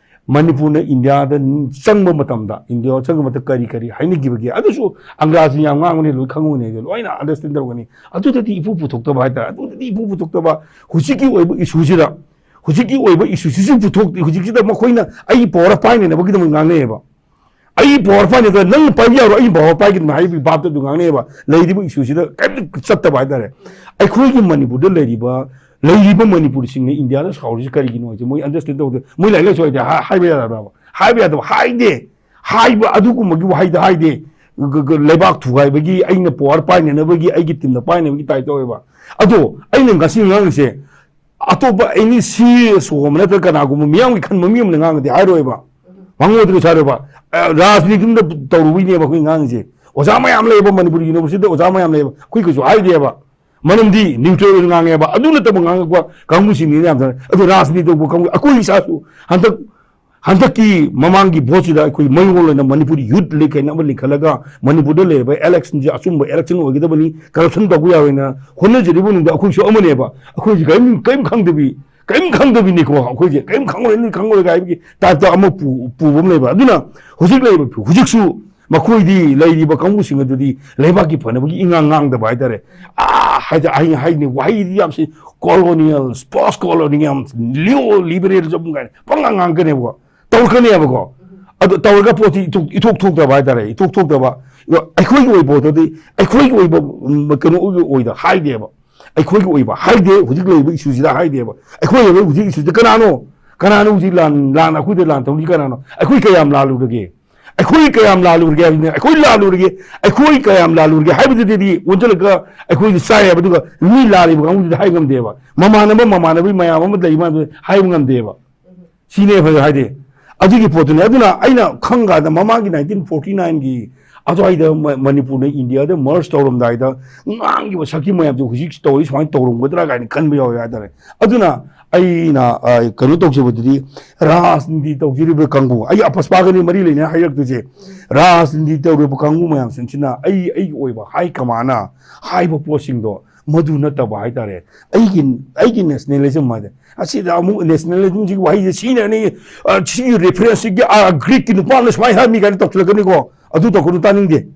ꯃꯅꯤꯄꯨꯔꯅ ꯏꯟꯗꯤꯌꯥꯗ ꯆꯪꯕ ꯃꯇꯝꯗ, ꯏꯟꯗꯤꯌꯥ ꯆꯪꯕ ꯃꯇꯝꯗ ꯀꯔꯤ ꯀꯔꯤ ꯍꯥꯏꯅꯈꯤꯕꯒꯦ? ꯑꯗꯨꯁꯨ ꯑꯪꯒ꯭ꯔꯥꯖꯤ ꯌꯥꯝ ꯉꯥꯡꯕꯅꯤ, ꯂꯣꯏ ꯈꯪꯉꯨꯅꯦ, ꯑꯗꯨ ꯂꯣꯏꯅ ꯑꯟꯗꯔꯁꯇꯦꯟ ꯇꯧꯒꯅꯤ꯫ ꯑꯗꯨꯗꯗꯤ ꯏꯄꯨ ꯄꯨꯊꯣꯛꯇꯕ ꯍꯥꯏꯇꯥꯔꯦ, ꯑꯗꯨꯗꯗꯤ ꯏꯄꯨ ꯄꯨꯊꯣꯛꯇꯕ꯫ ꯍꯧꯖꯤꯛꯀꯤ ꯑꯣꯏꯕ ꯏꯁꯨꯁꯤꯗ, ꯍꯧꯖꯤꯛꯀꯤ ꯑꯣꯏꯕ ꯏꯁꯨꯁꯤꯁꯨ ꯄꯨꯊꯣꯛꯇꯦ꯫ ꯍꯧꯖꯤꯛꯁꯤꯗ ꯃꯈꯣꯏꯅ ꯑꯩꯒꯤ ꯄꯋꯥꯔ ꯄꯥꯏꯅꯅꯕꯒꯤꯗꯃꯛ ꯉꯥꯡꯅꯩꯌꯦꯕ꯫ ꯑꯩꯒꯤ ꯄꯋꯥꯔ ꯄꯥꯏꯅꯗꯅ ꯅꯪ ꯄꯥꯏꯕ ꯌꯥꯔꯣꯏ, ꯑꯩꯒꯤ ꯄꯋꯥꯔ ꯄꯥꯏꯒꯗꯕꯅꯤ ꯍꯥꯏꯕꯒꯤ ꯚꯥꯞꯇ ꯑꯗꯨꯝ ꯉꯥꯡꯅꯩꯌꯦꯕ꯫ ꯂꯩꯔꯤꯕ ꯏꯁꯨꯁꯤꯗ ꯀꯔꯤꯝꯇ ꯆꯠꯇꯕ ꯍꯥꯏꯇꯥꯔꯦ꯫ ꯑꯩꯈꯣꯏꯒꯤ ꯃꯅꯤꯄꯨꯔꯗ ꯂꯩꯔꯤꯕ, ꯂꯩꯔꯤꯕ ꯃꯅꯤꯄꯨꯔꯤꯁꯤꯡꯅ ꯏꯟꯗꯤꯌꯥꯗ ꯁꯥꯎꯔꯤꯁꯤ ꯀꯔꯤꯒꯤꯅꯣ ꯍꯥꯏꯁꯦ ꯃꯣꯏ ꯑꯟꯗꯔꯁꯇꯦꯟ ꯇꯧꯗꯦ꯫ ꯃꯣꯏ ꯂꯥꯏꯔꯤꯛ ꯂꯥꯏꯁꯨ ꯍꯩꯇꯦ, ꯍꯥ-, ꯍꯥꯏꯕ ꯌꯥꯗꯕ꯭ꯔꯕ? ꯍꯥꯏꯕ ꯌꯥꯗꯕ, ꯍꯥꯏꯗꯦ꯫ ꯍꯥꯏꯕ ꯑꯗꯨꯒꯨꯝꯕꯒꯤ ꯋꯥꯍꯩꯗ ꯍꯥꯏꯗꯦ꯫ ꯒ-, ꯒ-, ꯂꯩꯕꯥꯛ ꯊꯨꯒꯥꯏꯕꯒꯤ, ꯑꯩꯅ ꯄꯋꯥꯔ ꯄꯥꯏꯅꯅꯕꯒꯤ, ꯑꯩꯒꯤ ꯇꯤꯝꯅ ꯄꯥꯏꯅꯕꯒꯤ ꯇꯥꯏꯞ ꯇꯧꯋꯦꯕ꯫ ꯑꯗꯣ ꯑꯩꯅ ꯉꯁꯤ ꯉꯥꯡꯉꯤꯁꯦ, ꯑꯇꯣꯞꯄ ꯑꯦꯅꯤ ꯁꯤ ꯑꯦꯁ ꯑꯣ ꯑꯃ ꯅꯠꯇ꯭ꯔꯒ ꯀꯅꯥꯒꯨꯝꯕ ꯃꯤꯌꯥꯝꯒꯤ ꯈꯟꯕ ꯃꯤ ꯑꯃꯅ ꯉꯥꯡꯉꯗꯤ ꯍꯥꯏꯔꯣꯏꯕ꯫ ꯃꯉꯣꯟꯗ ꯀꯩꯁꯨ ꯍꯥꯏꯔꯣꯏꯕ꯫ ꯑ, ꯔꯥꯖꯅꯤꯇꯤꯗ ꯇꯧꯔꯨꯕꯩꯅꯦꯕ ꯑꯩꯈꯣꯏ ꯉꯥꯡꯉꯤꯁꯦ꯫ ꯑꯣꯖꯥ ꯃꯌꯥꯝ ꯂꯩꯌꯦꯕ, ꯃꯅꯤꯄꯨꯔ ꯌꯨꯅꯤꯚꯔꯁꯤꯇꯤꯗ ꯑꯣꯖꯥ ꯃꯌꯥꯝ ꯂꯩꯌꯦꯕ, ꯑꯩꯈꯣꯏ ꯀꯩꯁꯨ ꯍꯥꯏꯗꯦꯕ꯫ ꯃꯔꯝꯗꯤ ꯅ꯭ꯌꯨꯇ꯭ꯔꯦꯜ ꯑꯣꯏꯅ ꯉꯥꯡꯉꯦꯕ꯫ ꯑꯗꯨ ꯅꯠꯇꯕ ꯉꯥꯡꯉꯛꯄ ꯀꯥꯡꯕꯨꯁꯤꯡꯅꯤꯅ ꯌꯥꯝ ꯇꯧꯔꯦ꯫ ꯑꯗꯣ ꯔꯥꯖꯅꯤꯇꯤ ꯇꯧꯕ ꯀꯥꯡꯕꯨ, ꯑꯩꯈꯣꯏ ꯏꯁꯥꯁꯨ ꯍꯟꯗꯛ ꯍꯟꯗꯛꯀꯤ ꯃꯃꯥꯡꯒꯤ ꯚꯣꯠꯁꯤꯗ ꯑꯩꯈꯣꯏ ꯃꯌꯣꯜ ꯑꯣꯏꯅ ꯃꯅꯤꯄꯨꯔ ꯌꯨꯠ ꯂꯤꯛ ꯍꯥꯏꯅ ꯑꯃ ꯂꯤꯡꯈꯠꯂꯒ ꯃꯅꯤꯄꯨꯔꯗ ꯂꯩꯔꯤꯕ ꯏꯂꯦꯛꯁꯟꯁꯦ ꯑꯆꯨꯝꯕ ꯏꯂꯦꯛꯁꯟ ꯑꯣꯏꯒꯗꯕꯅꯤ, ꯀꯔꯞꯁꯟ ꯇꯧꯕ ꯌꯥꯔꯣꯏꯅ ꯍꯣꯠꯅꯖꯔꯤꯕ ꯃꯅꯨꯡꯗ ꯑꯩꯈꯣꯏꯁꯨ ꯑꯃꯅꯦꯕ꯫ ꯑꯩꯈꯣꯏꯁꯦ ꯀꯔꯤꯝ ꯀꯔꯤꯝ ꯈꯪꯗꯕꯤ, ꯀꯔꯤꯝ ꯈꯪꯗꯕꯤꯅꯤꯀꯣ, ꯑꯩꯈꯣꯏꯁꯦ ꯀꯔꯤꯝ ꯈꯪꯉꯣꯏ ꯈꯪꯉꯣꯏ ꯍꯥꯏꯕꯒꯤ ꯇꯥꯏꯞꯇ ꯑꯃ ꯄꯨ- ꯄꯨꯕ ꯑꯃ ꯂꯩꯕ꯫ ꯑꯗꯨꯅ ꯍꯧꯖꯤꯛ ꯂꯩꯔꯤꯕ ꯍꯧꯖꯤꯛꯁꯨ ꯃꯈꯣꯏꯗꯤ ꯂꯩꯔꯤꯕ ꯀꯥꯡꯕꯨꯁꯤꯡ ꯑꯗꯨꯗꯤ ꯂꯩꯕꯥꯛꯀꯤ ꯐꯅꯕꯒꯤ ꯏꯉꯥꯡ ꯉꯥꯡꯗꯕ ꯍꯥꯏꯇꯥꯔꯦ꯫ ꯑꯥ ꯍꯥꯏꯗꯤ ꯑꯩ ꯍꯥꯏꯅꯤ ꯋꯥꯍꯩꯗꯤ ꯌꯥꯝ ꯁꯤ colonial, post colonial, neo liberalism ꯀꯥꯏꯅ ꯄꯪꯉꯥꯡ ꯉꯥꯡꯒꯅꯦꯕꯀꯣ, ꯇꯧꯔꯛꯀꯅꯦꯕꯀꯣ꯫ ꯑꯗꯨ ꯇꯧꯔꯒ ꯄꯣꯠꯁꯤ ꯏꯊꯣꯛ ꯏꯊꯣꯛ ꯊꯣꯛꯇꯕ ꯍꯥꯏꯇꯥꯔꯦ, ꯏꯊꯣꯛ ꯊꯣꯛꯇꯕ꯫ ꯑꯗꯣ ꯑꯩꯈꯣꯏꯒꯤ ꯑꯣꯏꯕ ꯄꯣꯠꯇꯗꯤ ꯑꯩꯈꯣꯏꯒꯤ ꯑꯣꯏꯕ ꯎꯝ, ꯀꯩꯅꯣ ꯑꯣꯏꯕ ꯑꯣꯏꯗ ꯍꯥꯏꯗꯦꯕ꯫ ꯑꯩꯈꯣꯏꯒꯤ ꯑꯣꯏꯕ ꯍꯥꯏꯗꯦ, ꯍꯧꯖꯤꯛ ꯂꯩꯔꯤꯕ ꯏꯁꯨꯁꯤꯗ ꯍꯥꯏꯗꯦꯕ꯫ ꯑꯩꯈꯣꯏ ꯂꯩꯔꯤꯕ ꯍꯧꯖꯤꯛ ꯏꯁꯨꯁꯤꯗ ꯀꯅꯥꯅꯣ? ꯀꯅꯥꯅꯣ ꯍꯧꯖꯤꯛ ꯂꯥꯟ ꯂꯥꯟ ꯑꯩꯈꯣꯏꯗ ꯂꯥꯟ ꯇꯧꯔꯤ ꯀꯅꯥꯅꯣ? ꯑꯩꯈꯣꯏ ꯀꯌꯥꯝ ꯂꯥꯜꯂꯨꯔꯒꯦ? ꯑꯩꯈꯣꯏ ꯀꯌꯥꯝ ꯂꯥꯜꯂꯨꯔꯒꯦ ꯍꯥꯏꯕꯅꯤ꯫ ꯑꯩꯈꯣꯏ ꯂꯥꯜꯂꯨꯔꯒꯦ, ꯑꯩꯈꯣꯏ ꯀꯌꯥꯝ ꯂꯥꯜꯂꯨꯔꯒꯦ ꯍꯥꯏꯕꯗꯨꯗꯤ ꯑꯣꯟꯁꯤꯜꯂꯒ ꯑꯩꯈꯣꯏꯗꯤ ꯆꯥꯏ ꯍꯥꯏꯕ, ꯑꯗꯨꯒ ꯃꯤ ꯂꯥꯜꯂꯤꯕ ꯀꯥꯡꯕꯨꯗꯨꯗꯤ ꯍꯥꯏ ꯉꯝꯗꯦꯕ꯫ ꯃꯃꯥꯟꯅꯕ ꯃꯃꯥꯟꯅꯕꯒꯤ ꯃꯌꯥꯝ ꯑꯃ ꯂꯩ ꯃꯌꯥꯝꯗꯨ ꯍꯥꯏꯕ ꯉꯝꯗꯦꯕ꯫ ꯁꯤꯅꯦ ꯐꯖ ꯍꯥꯏꯗꯤ ꯑꯗꯨꯒꯤ ꯄꯣꯠꯇꯨꯅꯤ꯫ ꯑꯗꯨꯅ ꯑꯩꯅ ꯈꯪꯀꯥꯟꯗ ꯃꯃꯥꯡꯒꯤ ꯅꯥꯏꯟꯇꯤꯟ ꯐꯣꯔꯇꯤ ꯅꯥꯏꯟꯒꯤ ꯑꯗꯨꯋꯥꯏꯗ ꯃ- ꯃꯅꯤꯄꯨꯔꯅ ꯏꯟꯗꯤꯌꯥꯗ ꯃꯔꯁ ꯇꯧꯔꯝꯗꯥꯏꯗ ꯉꯥꯡꯈꯤꯕ ꯁꯛꯇꯤ ꯃꯌꯥꯝꯁꯦ ꯍꯧꯖꯤꯛ ꯇꯧꯔꯤ ꯁꯨꯃꯥꯏꯅ ꯇꯧꯔꯝꯒꯗ꯭ꯔꯥ ꯀꯥꯏꯅ ꯈꯟꯕ ꯌꯥꯎꯋꯦ ꯍꯥꯏꯇꯥꯔꯦ꯫ ꯑꯗꯨꯅ ꯑꯩꯅ ꯑ, ꯀꯩꯅꯣ ꯇꯧꯖꯕꯗꯨꯗꯤ ꯔꯥꯖꯅꯤꯇꯤ ꯇꯧꯖꯔꯤꯕ ꯀꯥꯡꯕꯨ, ꯑꯩ ꯑꯄꯁꯄꯥꯒꯅꯤ ꯃꯔꯤ ꯂꯩꯅ ꯍꯥꯏꯔꯛꯇꯣꯏꯁꯦ, ꯔꯥꯖꯅꯤꯇꯤ ꯇꯧꯔꯤꯕ ꯀꯥꯡꯕꯨ ꯃꯌꯥꯝꯁꯤꯡꯁꯤꯅ ꯑꯩ ꯑꯩꯒꯤ ꯑꯣꯏꯕ ꯍꯥꯏ ꯀꯃꯥꯟꯅ ꯍꯥꯏꯕ ꯄꯣꯠꯁꯤꯡꯗꯣ ꯃꯗꯨ ꯅꯠꯇꯕ ꯍꯥꯏꯇꯥꯔꯦ꯫ ꯑꯩꯒꯤ ꯑꯩꯒꯤ ꯅꯦꯁꯅꯦꯂꯤꯖꯝ ꯍꯥꯏꯗꯤ ꯑꯁꯤꯗ ꯑꯃꯨꯛ ꯅꯦꯁꯅꯦꯂꯤꯖꯝꯁꯤꯒꯤ ꯋꯥꯍꯩꯁꯦ ꯁꯤꯖꯤꯟꯅꯔꯅꯤ, ꯑ, ꯁꯤꯒꯤ ꯔꯦꯐꯔꯦꯟꯁꯁꯤꯒꯤ, ꯑ, ꯒ꯭ꯔꯤꯛꯀꯤ ꯅꯨꯄꯥ ꯑꯃꯅ ꯁꯨꯃꯥꯏꯅ ꯍꯥꯏꯔꯝꯃꯤ ꯀꯥꯏꯅ ꯇꯧꯁꯤꯜꯂꯛꯀꯅꯤꯀꯣ꯫ ꯑꯗꯨ ꯇꯧꯒꯅꯨ, ꯇꯥꯅꯤꯡꯗꯦ꯫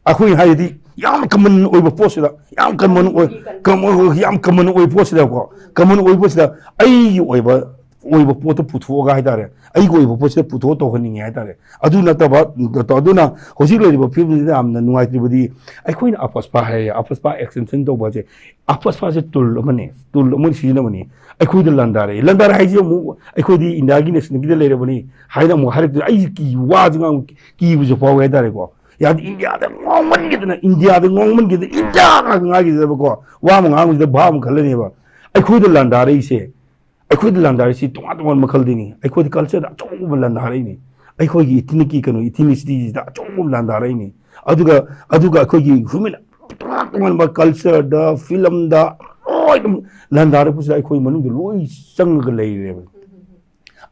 ꯑꯩꯈꯣꯏꯅ ꯍꯥꯏꯔꯗꯤ ꯌꯥꯝ ꯀꯃꯟ ꯑꯣꯏꯕ ꯄꯣꯠꯁꯤꯗ, ꯌꯥꯝ ꯀꯃꯟ ꯑꯣꯏ, ꯀꯃꯟ ꯑꯣꯏ, ꯌꯥꯝ ꯀꯃꯟ ꯑꯣꯏꯕ ꯄꯣꯠꯁꯤꯗꯀꯣ, ꯀꯃꯟ ꯑꯣꯏꯕ ꯄꯣꯠꯁꯤꯗ ꯑꯩꯒꯤ ꯑꯣꯏꯕ ꯑꯣꯏꯕ ꯄꯣꯠꯇꯣ ꯄꯨꯊꯣꯛꯑꯒ ꯍꯥꯏꯇꯥꯔꯦ, ꯑꯩꯒꯤ ꯑꯣꯏꯕ ꯄꯣꯠꯁꯤꯗ ꯄꯨꯊꯣꯛꯑ ꯇꯧꯍꯟꯅꯤꯡꯉꯦ ꯍꯥꯏꯇꯥꯔꯦ꯫ ꯑꯗꯨ ꯅꯠꯇꯕ, ꯑꯗꯨꯅ ꯍꯧꯖꯤꯛ ꯂꯩꯔꯤꯕ ꯐꯤꯕꯝꯁꯤꯗ ꯌꯥꯝꯅ ꯅꯨꯡꯉꯥꯏꯇ꯭ꯔꯤꯕꯗꯤ ꯑꯩꯈꯣꯏꯅ ꯑꯄꯁꯄꯥ ꯍꯥꯏꯌꯦ, ꯑꯄꯁꯄꯥ ꯑꯦꯛꯁꯇꯦꯟꯁꯟ ꯇꯧꯕ ꯍꯥꯏꯁꯦ, ꯑꯄꯁꯄꯥꯁꯦ ꯇꯨꯜ ꯑꯃꯅꯦ, ꯇꯨꯜ ꯑꯃ ꯁꯤꯖꯤꯟꯅꯕꯅꯤ꯫ ꯑꯩꯈꯣꯏꯗ ꯂꯥꯟꯗꯥꯔꯛꯑꯦ, ꯂꯥꯟꯗꯥꯔꯛꯑꯦ ꯍꯥꯏꯁꯦ ꯑꯃꯨꯛ ꯑꯩꯈꯣꯏꯗꯤ ꯏꯟꯗꯤꯌꯥꯒꯤ ꯅꯦꯁꯅꯦꯜꯒꯤꯗ ꯂꯩꯔꯕꯅꯤ ꯍꯥꯏꯅ ꯑꯃꯨꯛ ꯍꯥꯏꯔꯛꯇꯣꯏꯅꯦ꯫ ꯑꯩꯁꯦ ꯀꯤ ꯋꯥꯁꯦ ꯉꯥꯡ ꯀꯤꯕꯁꯨ ꯐꯥꯎꯋꯦ ꯍꯥꯏꯇꯥꯔꯦꯀꯣ꯫ ꯌꯥꯗꯤ ꯏꯟꯗꯤꯌꯥꯗ ꯉꯥꯡꯃꯟꯈꯤꯗꯅ, ꯏꯟꯗꯤꯌꯥꯗ ꯉꯥꯡꯃꯟꯈꯤꯗꯅ, ꯏꯟꯗꯤꯌꯥ ꯉꯥꯛꯇ ꯉꯥꯡꯈꯤꯗꯅꯕꯀꯣ, ꯋꯥ ꯑꯃ ꯉꯥꯡꯕꯁꯤꯗ ꯚꯥꯕ ꯑꯃ ꯈꯜꯂꯅꯦꯕ꯫ ꯑꯩꯈꯣꯏꯗ ꯂꯥꯟꯗꯥꯔꯛꯏꯁꯦ, ꯑꯩꯈꯣꯏꯗ ꯂꯥꯟꯗꯥꯔꯛꯏꯁꯤ ꯇꯣꯉꯥꯟ ꯇꯣꯉꯥꯟꯕ ꯃꯈꯜꯗꯤꯅꯤ꯫ ꯑꯩꯈꯣꯏꯗ ꯀꯜꯆꯔꯗ ꯑꯆꯧꯕ ꯑꯃ ꯂꯥꯟꯗꯥꯔꯛꯏꯅꯤ꯫ ꯑꯩꯈꯣꯏꯒꯤ ꯏꯊꯤꯅꯤꯛꯀꯤ ꯀꯩꯅꯣ, ꯏꯊꯤꯅꯤꯁꯤꯇꯤꯁꯤꯗ ꯑꯆꯧꯕ ꯑꯃ ꯂꯥꯟꯗꯥꯔꯛꯏꯅꯤ꯫ ꯑꯗꯨꯒ ꯑꯗꯨꯒ ꯑꯩꯈꯣꯏꯒꯤ ꯍ꯭ꯌꯨꯃꯦꯟ ꯇꯣꯉꯥꯟ ꯇꯣꯉꯥꯟꯕ ꯀꯜꯆꯔꯗ, ꯐꯤꯂꯝꯗ ꯂꯣꯏꯅ ꯂꯥꯟꯗꯥꯔꯛꯄꯁꯤꯗ ꯑꯩꯈꯣꯏ ꯃꯅꯨꯡꯗ ꯂꯣꯏ ꯆꯪꯉꯒ ꯂꯩꯔꯦꯕ꯫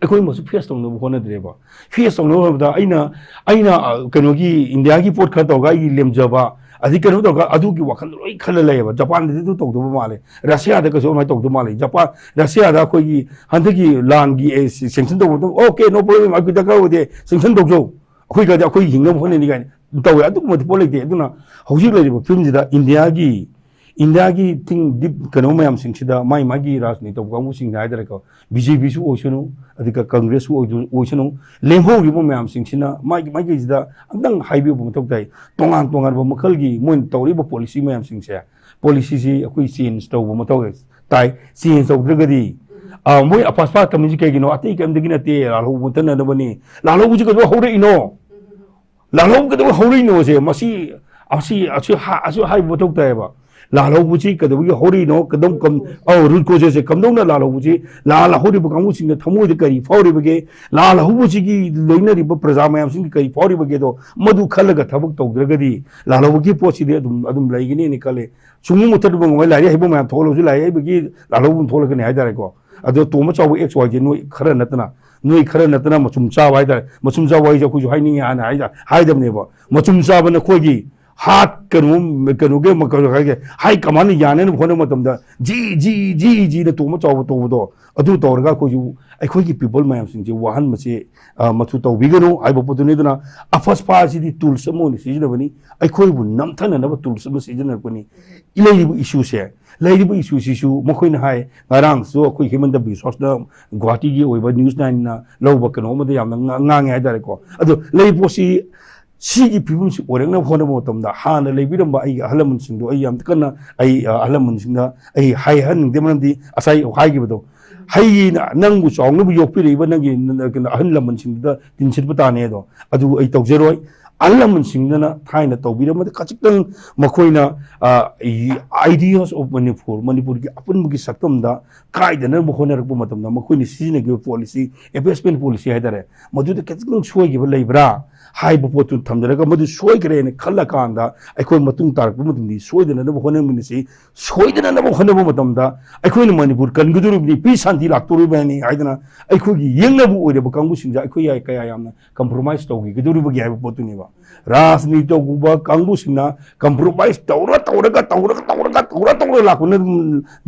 ꯑꯩꯈꯣꯏ ꯃꯁꯤ ꯐꯦꯁ ꯇꯧꯅꯕ ꯍꯣꯠꯅꯗ꯭ꯔꯦꯕ꯫ ꯐꯦꯁ ꯇꯧꯅꯕ ꯍꯣꯠꯅꯕꯗ ꯑꯩꯅ ꯑꯩꯅ ꯑ, ꯀꯩꯅꯣꯒꯤ ꯏꯟꯗꯤꯌꯥꯒꯤ ꯄꯣꯠ ꯈꯔ ꯇꯧꯔꯒ ꯑꯩꯒꯤ ꯂꯦꯝꯖꯕ ꯑꯗꯩ ꯀꯩꯅꯣ ꯇꯧꯔꯒ ꯑꯗꯨꯒꯤ ꯋꯥꯈꯜꯗ ꯂꯣꯏ ꯈꯜꯂ ꯂꯩꯌꯦꯕ꯫ ꯖꯄꯥꯟꯗꯗꯤ ꯑꯗꯨ ꯇꯧꯗꯕ ꯃꯥꯜꯂꯦ, ꯔꯁꯤꯌꯥꯗ ꯀꯩꯁꯨ ꯑꯗꯨꯃꯥꯏꯅ ꯇꯧꯗꯕ ꯃꯥꯜꯂꯦ꯫ ꯖꯄꯥꯟ ꯔꯁꯤꯌꯥꯗ ꯑꯩꯈꯣꯏꯒꯤ ꯍꯟꯗꯛꯀꯤ ꯂꯥꯟꯒꯤ ꯁꯦꯡꯁꯟ ꯇꯧꯕ ꯃꯇꯝꯗ "ꯑꯣꯀꯦ, ꯅꯣ ꯄ꯭ꯔꯣꯕ꯭ꯂꯦꯝ, ꯑꯩꯈꯣꯏ ꯗꯔꯀꯥꯔ ꯑꯣꯏꯗꯦ, ꯁꯦꯡꯁꯟ ꯇꯧꯖꯧ, ꯑꯩꯈꯣꯏ ꯀꯥꯏꯗꯤ ꯑꯩꯈꯣꯏ ꯍꯤꯡꯅꯕ ꯍꯣꯠꯅꯅꯤ" ꯀꯥꯏꯅ ꯇꯧꯋꯦ꯫ ꯑꯗꯨꯒꯨꯝꯕꯗꯤ ꯄꯣꯠ ꯂꯩꯇꯦ꯫ ꯑꯗꯨꯅ ꯍꯧꯖꯤꯛ ꯂꯩꯔꯤꯕ ꯐꯤꯕꯝꯁꯤꯗ ꯏꯟꯗꯤꯌꯥꯒꯤ ꯏꯟꯗꯤꯌꯥꯒꯤ ꯊꯤꯡ ꯗꯤꯞ ꯀꯩꯅꯣ ꯃꯌꯥꯝꯁꯤꯡꯁꯤꯗ ꯃꯥꯏ ꯃꯥꯒꯤ ꯔꯥꯖꯅꯤꯇꯤ ꯇꯧꯕ ꯀꯥꯡꯕꯨꯁꯤꯡꯅ ꯍꯥꯏꯇꯥꯔꯦꯀꯣ, ꯕꯤ ꯖꯦ ꯄꯤꯁꯨ ꯑꯣꯏꯁꯅꯨ, ꯑꯗꯨꯒ ꯀꯪꯒ꯭ꯔꯦꯁꯁꯨ ꯑꯣꯏꯗꯨ-, ꯑꯣꯏꯁꯅꯨ, ꯂꯦꯝꯍꯧꯔꯤꯕ ꯃꯌꯥꯝꯁꯤꯡꯁꯤꯅ ꯃꯥꯒꯤ ꯃꯥꯏꯀꯩꯁꯤꯗ ꯑꯝꯇꯪ ꯍꯥꯏꯕꯤꯕ ꯃꯊꯧ ꯇꯥꯏ꯫ ꯇꯣꯉꯥꯟ ꯇꯣꯉꯥꯟꯕ ꯃꯈꯜꯒꯤ ꯃꯣꯏꯅ ꯇꯧꯔꯤꯕ ꯄꯣꯂꯤꯁꯤ ꯃꯌꯥꯝꯁꯤꯡꯁꯦ, ꯄꯣꯂꯤꯁꯤꯁꯤ ꯑꯩꯈꯣꯏ ꯆꯦꯟꯖ ꯇꯧꯕ ꯃꯊꯧ ꯇꯥꯏ꯫ ꯆꯦꯟꯖ ꯇꯧꯗ꯭ꯔꯒꯗꯤ, ꯑ, ꯃꯣꯏ ꯑꯐꯁꯄꯥ ꯇꯝꯃꯤꯁꯤ ꯀꯩꯒꯤꯅꯣ? ꯑꯇꯩ ꯀꯔꯤꯝꯗꯒꯤ ꯅꯠꯇꯦ, ꯂꯥꯜꯍꯧꯕ ꯃꯨꯊꯠꯅꯅꯕꯅꯤ꯫ ꯂꯥꯜꯍꯧꯕꯁꯤ ꯀꯩꯗꯧꯕꯩ ꯍꯧꯔꯛꯏꯅꯣ? ꯂꯥꯜꯍꯧꯕ ꯀꯩꯗꯧꯕꯩ ꯍꯧꯔꯛꯏꯅꯣꯁꯦ ꯃꯁꯤ, ꯑꯁꯤ, ꯑꯁꯤ ꯍꯥ-, ꯑꯁꯤ ꯍꯥꯏꯕ ꯃꯊꯧ ꯇꯥꯏꯌꯦꯕ꯫ ꯂꯥꯜꯍꯧꯕꯁꯤ ꯀꯩꯗꯧꯕꯒꯤ ꯍꯧꯔꯛꯏꯅꯣ? ꯀꯗꯧ-, ꯀꯝ-, ꯑꯧ, ꯔꯨꯠ ꯀꯣꯖꯦꯁꯁꯦ ꯀꯝꯗꯧꯅ ꯂꯥꯜꯍꯧꯕꯁꯤ, ꯂꯥꯜꯍꯧꯔꯤꯕ ꯀꯥꯡꯕꯨꯁꯤꯡꯅ ꯊꯃꯣꯏꯗ ꯀꯔꯤ ꯐꯥꯎꯔꯤꯕꯒꯦ? ꯂꯥꯜꯍꯧꯕꯁꯤꯒꯤ ꯂꯣꯏꯅꯔꯤꯕ ꯄ꯭ꯔꯖꯥ ꯃꯌꯥꯝꯁꯤꯡꯒꯤ ꯀꯔꯤ ꯐꯥꯎꯔꯤꯕꯒꯦꯗꯣ, ꯃꯗꯨ ꯈꯜꯂꯒ ꯊꯕꯛ ꯇꯧꯗ꯭ꯔꯒꯗꯤ ꯂꯥꯜꯍꯧꯕꯒꯤ ꯄꯣꯠꯁꯤꯗꯤ ꯑꯗꯨꯝ, ꯑꯗꯨꯝ ꯂꯩꯒꯅꯤꯅ ꯈꯜꯂꯦ꯫ ꯁꯨꯡꯃꯨ ꯃꯨꯊꯠꯄ ꯉꯝꯃꯣꯏ꯫ ꯂꯥꯏꯔꯤꯛ ꯍꯩꯕ ꯃꯌꯥꯝ ꯊꯣꯛꯍꯜꯂꯁꯨ ꯂꯥꯏꯔꯤꯛ ꯍꯩꯕꯒꯤ ꯂꯥꯜꯍꯧꯕ ꯑꯗꯨꯝ ꯊꯣꯛꯂꯛꯀꯅꯤ ꯍꯥꯏꯇꯥꯔꯦꯀꯣ꯫ ꯑꯗꯣ ꯇꯣꯝꯕ ꯆꯥꯎꯕ ꯑꯦꯛꯁ ꯋꯥꯏ ꯖꯦ ꯅꯣꯏ ꯈꯔ ꯅꯠꯇꯅ, ꯅꯣꯏ ꯈꯔ ꯅꯠꯇꯅ ꯃꯆꯨꯝ ꯆꯥꯕ ꯍꯥꯏꯇꯥꯔꯦ꯫ ꯃꯆꯨꯝ ꯆꯥꯕ ꯍꯥꯏꯁꯦ ꯑꯩꯈꯣꯏꯁꯨ ꯍꯥꯏꯅꯤꯡꯉꯤ ꯍꯥꯟꯅ ꯍꯥꯏꯗ-, ꯍꯥꯏꯗꯕꯅꯦꯕ꯫ ꯃꯆꯨꯝ ꯆꯥꯕ ꯅꯈꯣꯏꯒꯤ ꯍꯥꯠ ꯀꯩꯅꯣ, ꯀꯩꯅꯣꯒꯤ ꯃ-, ꯀꯩꯅꯣ ꯍꯥꯏꯒꯦ, ꯍꯥꯏ ꯀꯃꯥꯟꯅ ꯌꯥꯅꯅꯕ ꯍꯣꯠꯅꯕ ꯃꯇꯝꯗ ꯖꯤ, ꯖꯤ, ꯖꯤ, ꯖꯤꯅ ꯇꯣꯝꯕ ꯆꯥꯎꯕ ꯇꯧꯕꯗꯣ, ꯑꯗꯨ ꯇꯧꯔꯒ ꯑꯩꯈꯣꯏꯁꯨ ꯑꯩꯈꯣꯏꯒꯤ ꯄꯤꯄꯜ ꯃꯌꯥꯝꯁꯤꯡꯁꯦ ꯋꯥꯍꯟꯕꯁꯦ, ꯑ, ꯃꯊꯧ ꯇꯧꯕꯤꯒꯅꯨ ꯍꯥꯏꯕ ꯄꯣꯠꯇꯨꯅꯤ꯫ ꯑꯗꯨꯅ ꯑꯐꯁꯄꯥ ꯑꯁꯤꯗꯤ ꯇꯨꯜꯁ ꯑꯃ ꯑꯣꯏꯅ ꯁꯤꯖꯤꯟꯅꯕꯅꯤ, ꯑꯩꯈꯣꯏꯕꯨ ꯅꯝꯊꯅꯅꯕ ꯇꯨꯜꯁ ꯑꯃ ꯁꯤꯖꯤꯟꯅꯔꯛꯄꯅꯤ꯫ ꯂꯩꯔꯤꯕ ꯏꯁꯨꯁꯦ, ꯂꯩꯔꯤꯕ ꯏꯁꯨꯁꯤꯁꯨ ꯃꯈꯣꯏꯅ ꯍꯥꯏ, ꯉꯔꯥꯡꯁꯨ ꯑꯩꯈꯣꯏ ꯍꯦꯃꯟꯇ ꯕꯤꯁ꯭ꯋꯥꯁꯅ ꯒꯨꯋꯥꯍꯥꯇꯤꯒꯤ ꯑꯣꯏꯕ ꯅ꯭ꯌꯨꯁ ꯅꯥꯏꯟꯅ ꯂꯧꯕ ꯀꯩꯅꯣ ꯑꯃꯗ ꯌꯥꯝꯅ ꯉꯥ-, ꯉꯥꯡꯉꯦ ꯍꯥꯏꯇꯥꯔꯦꯀꯣ꯫ ꯑꯗꯣ ꯂꯩꯔꯤꯕ ꯄꯣꯠꯁꯤ, ꯁꯤꯒꯤ ꯐꯤꯕꯝꯁꯤ ꯑꯣꯏꯔꯛꯅꯕ ꯍꯣꯠꯅꯕ ꯃꯇꯝꯗ ꯍꯥꯟꯅ ꯂꯩꯕꯤꯔꯝꯕ ꯑꯩꯒꯤ ꯑꯍꯜ ꯂꯃꯟꯁꯤꯡꯗꯣ ꯑꯩ ꯌꯥꯝ ꯀꯟꯅ ꯑꯩ, ꯑ, ꯑꯍꯜ ꯂꯃꯟꯁꯤꯡꯗ ꯑꯩ ꯍꯥꯏꯍꯟꯅꯤꯡꯗꯦ, ꯃꯔꯝꯗꯤ ꯉꯁꯥꯏ ꯍꯥꯏꯈꯤꯕꯗꯣ, ꯍꯩꯅ ꯅꯪꯕꯨ ꯆꯥꯎꯅꯕ ꯌꯣꯛꯄꯤꯔꯛꯏꯕ ꯅꯪꯒꯤ ꯅ-, ꯀꯩꯅꯣ ꯑꯍꯜ ꯂꯃꯟꯁꯤꯡꯗꯨꯗ ꯇꯤꯟꯁꯤꯠꯄ ꯇꯥꯅꯦ꯫ ꯑꯗꯣ ꯑꯗꯨ ꯑꯩ ꯇꯧꯖꯔꯣꯏ꯫ ꯑꯍꯜ ꯂꯃꯟꯁꯤꯡꯗꯨꯅ ꯊꯥꯏꯅ ꯇꯧꯕꯤꯔꯝꯕꯗ ꯈꯖꯤꯛꯇꯪ ꯃꯈꯣꯏꯅ, ꯑ, ꯏ-, ideas of ꯃꯅꯤꯄꯨꯔ, ꯃꯅꯤꯄꯨꯔꯒꯤ ꯑꯄꯨꯟꯕꯒꯤ ꯁꯛꯇꯝꯗ ꯀꯥꯏꯗꯅꯕ ꯍꯣꯠꯅꯔꯛꯄ ꯃꯇꯝꯗ ꯃꯈꯣꯏꯅ ꯁꯤꯖꯤꯟꯅꯈꯤꯕ ꯄꯣꯂꯤꯁꯤ, investment policy ꯍꯥꯏꯇꯥꯔꯦ, ꯃꯗꯨꯗ ꯈꯖꯤꯛꯇꯪ ꯁꯣꯏꯈꯤꯕ ꯂꯩꯕ꯭ꯔꯥ? ꯍꯥꯏꯕ ꯄꯣꯠꯇꯨ ꯊꯝꯖꯔꯒ ꯃꯗꯨ ꯁꯣꯏꯈ꯭ꯔꯦꯅ ꯈꯜꯂꯀꯥꯟꯗ ꯑꯩꯈꯣꯏ ꯃꯇꯨꯡ ꯇꯥꯔꯛꯄ ꯃꯇꯝꯗꯤ ꯁꯣꯏꯗꯅꯅꯕ ꯍꯣꯠꯅꯃꯤꯟꯅꯁꯤ꯫ ꯁꯣꯏꯗꯅꯅꯕ ꯍꯣꯠꯅꯕ ꯃꯇꯝꯗ ꯑꯩꯈꯣꯏꯅ ꯃꯅꯤꯄꯨꯔ ꯀꯟꯒꯗꯧꯔꯤꯕꯅꯤ, ꯄꯤ ꯁꯥꯟꯇꯤ ꯂꯥꯛꯇꯧꯔꯤꯕꯅꯤ ꯍꯥꯏꯗꯅ ꯑꯩꯈꯣꯏꯒꯤ ꯌꯦꯛꯅꯕ ꯑꯣꯏꯔꯕ ꯀꯥꯡꯕꯨꯁꯤꯡꯁꯦ ꯑꯩꯈꯣꯏ ꯀꯌꯥ ꯌꯥꯝꯅ compromise ꯇꯧꯈꯤꯒꯗꯧꯔꯤꯕꯒꯦ ꯍꯥꯏꯕ ꯄꯣꯠꯇꯨꯅꯦꯕ꯫ ꯔꯥꯖꯅꯤꯇꯤ ꯇꯧꯕ ꯀꯥꯡꯕꯨꯁꯤꯡꯅ compromise ꯇꯧꯔ ꯇꯧꯔꯒ ꯇꯧꯔꯒ ꯇꯧꯔꯒ ꯇꯧꯔ ꯇꯧꯔ ꯂꯥꯛꯄꯅ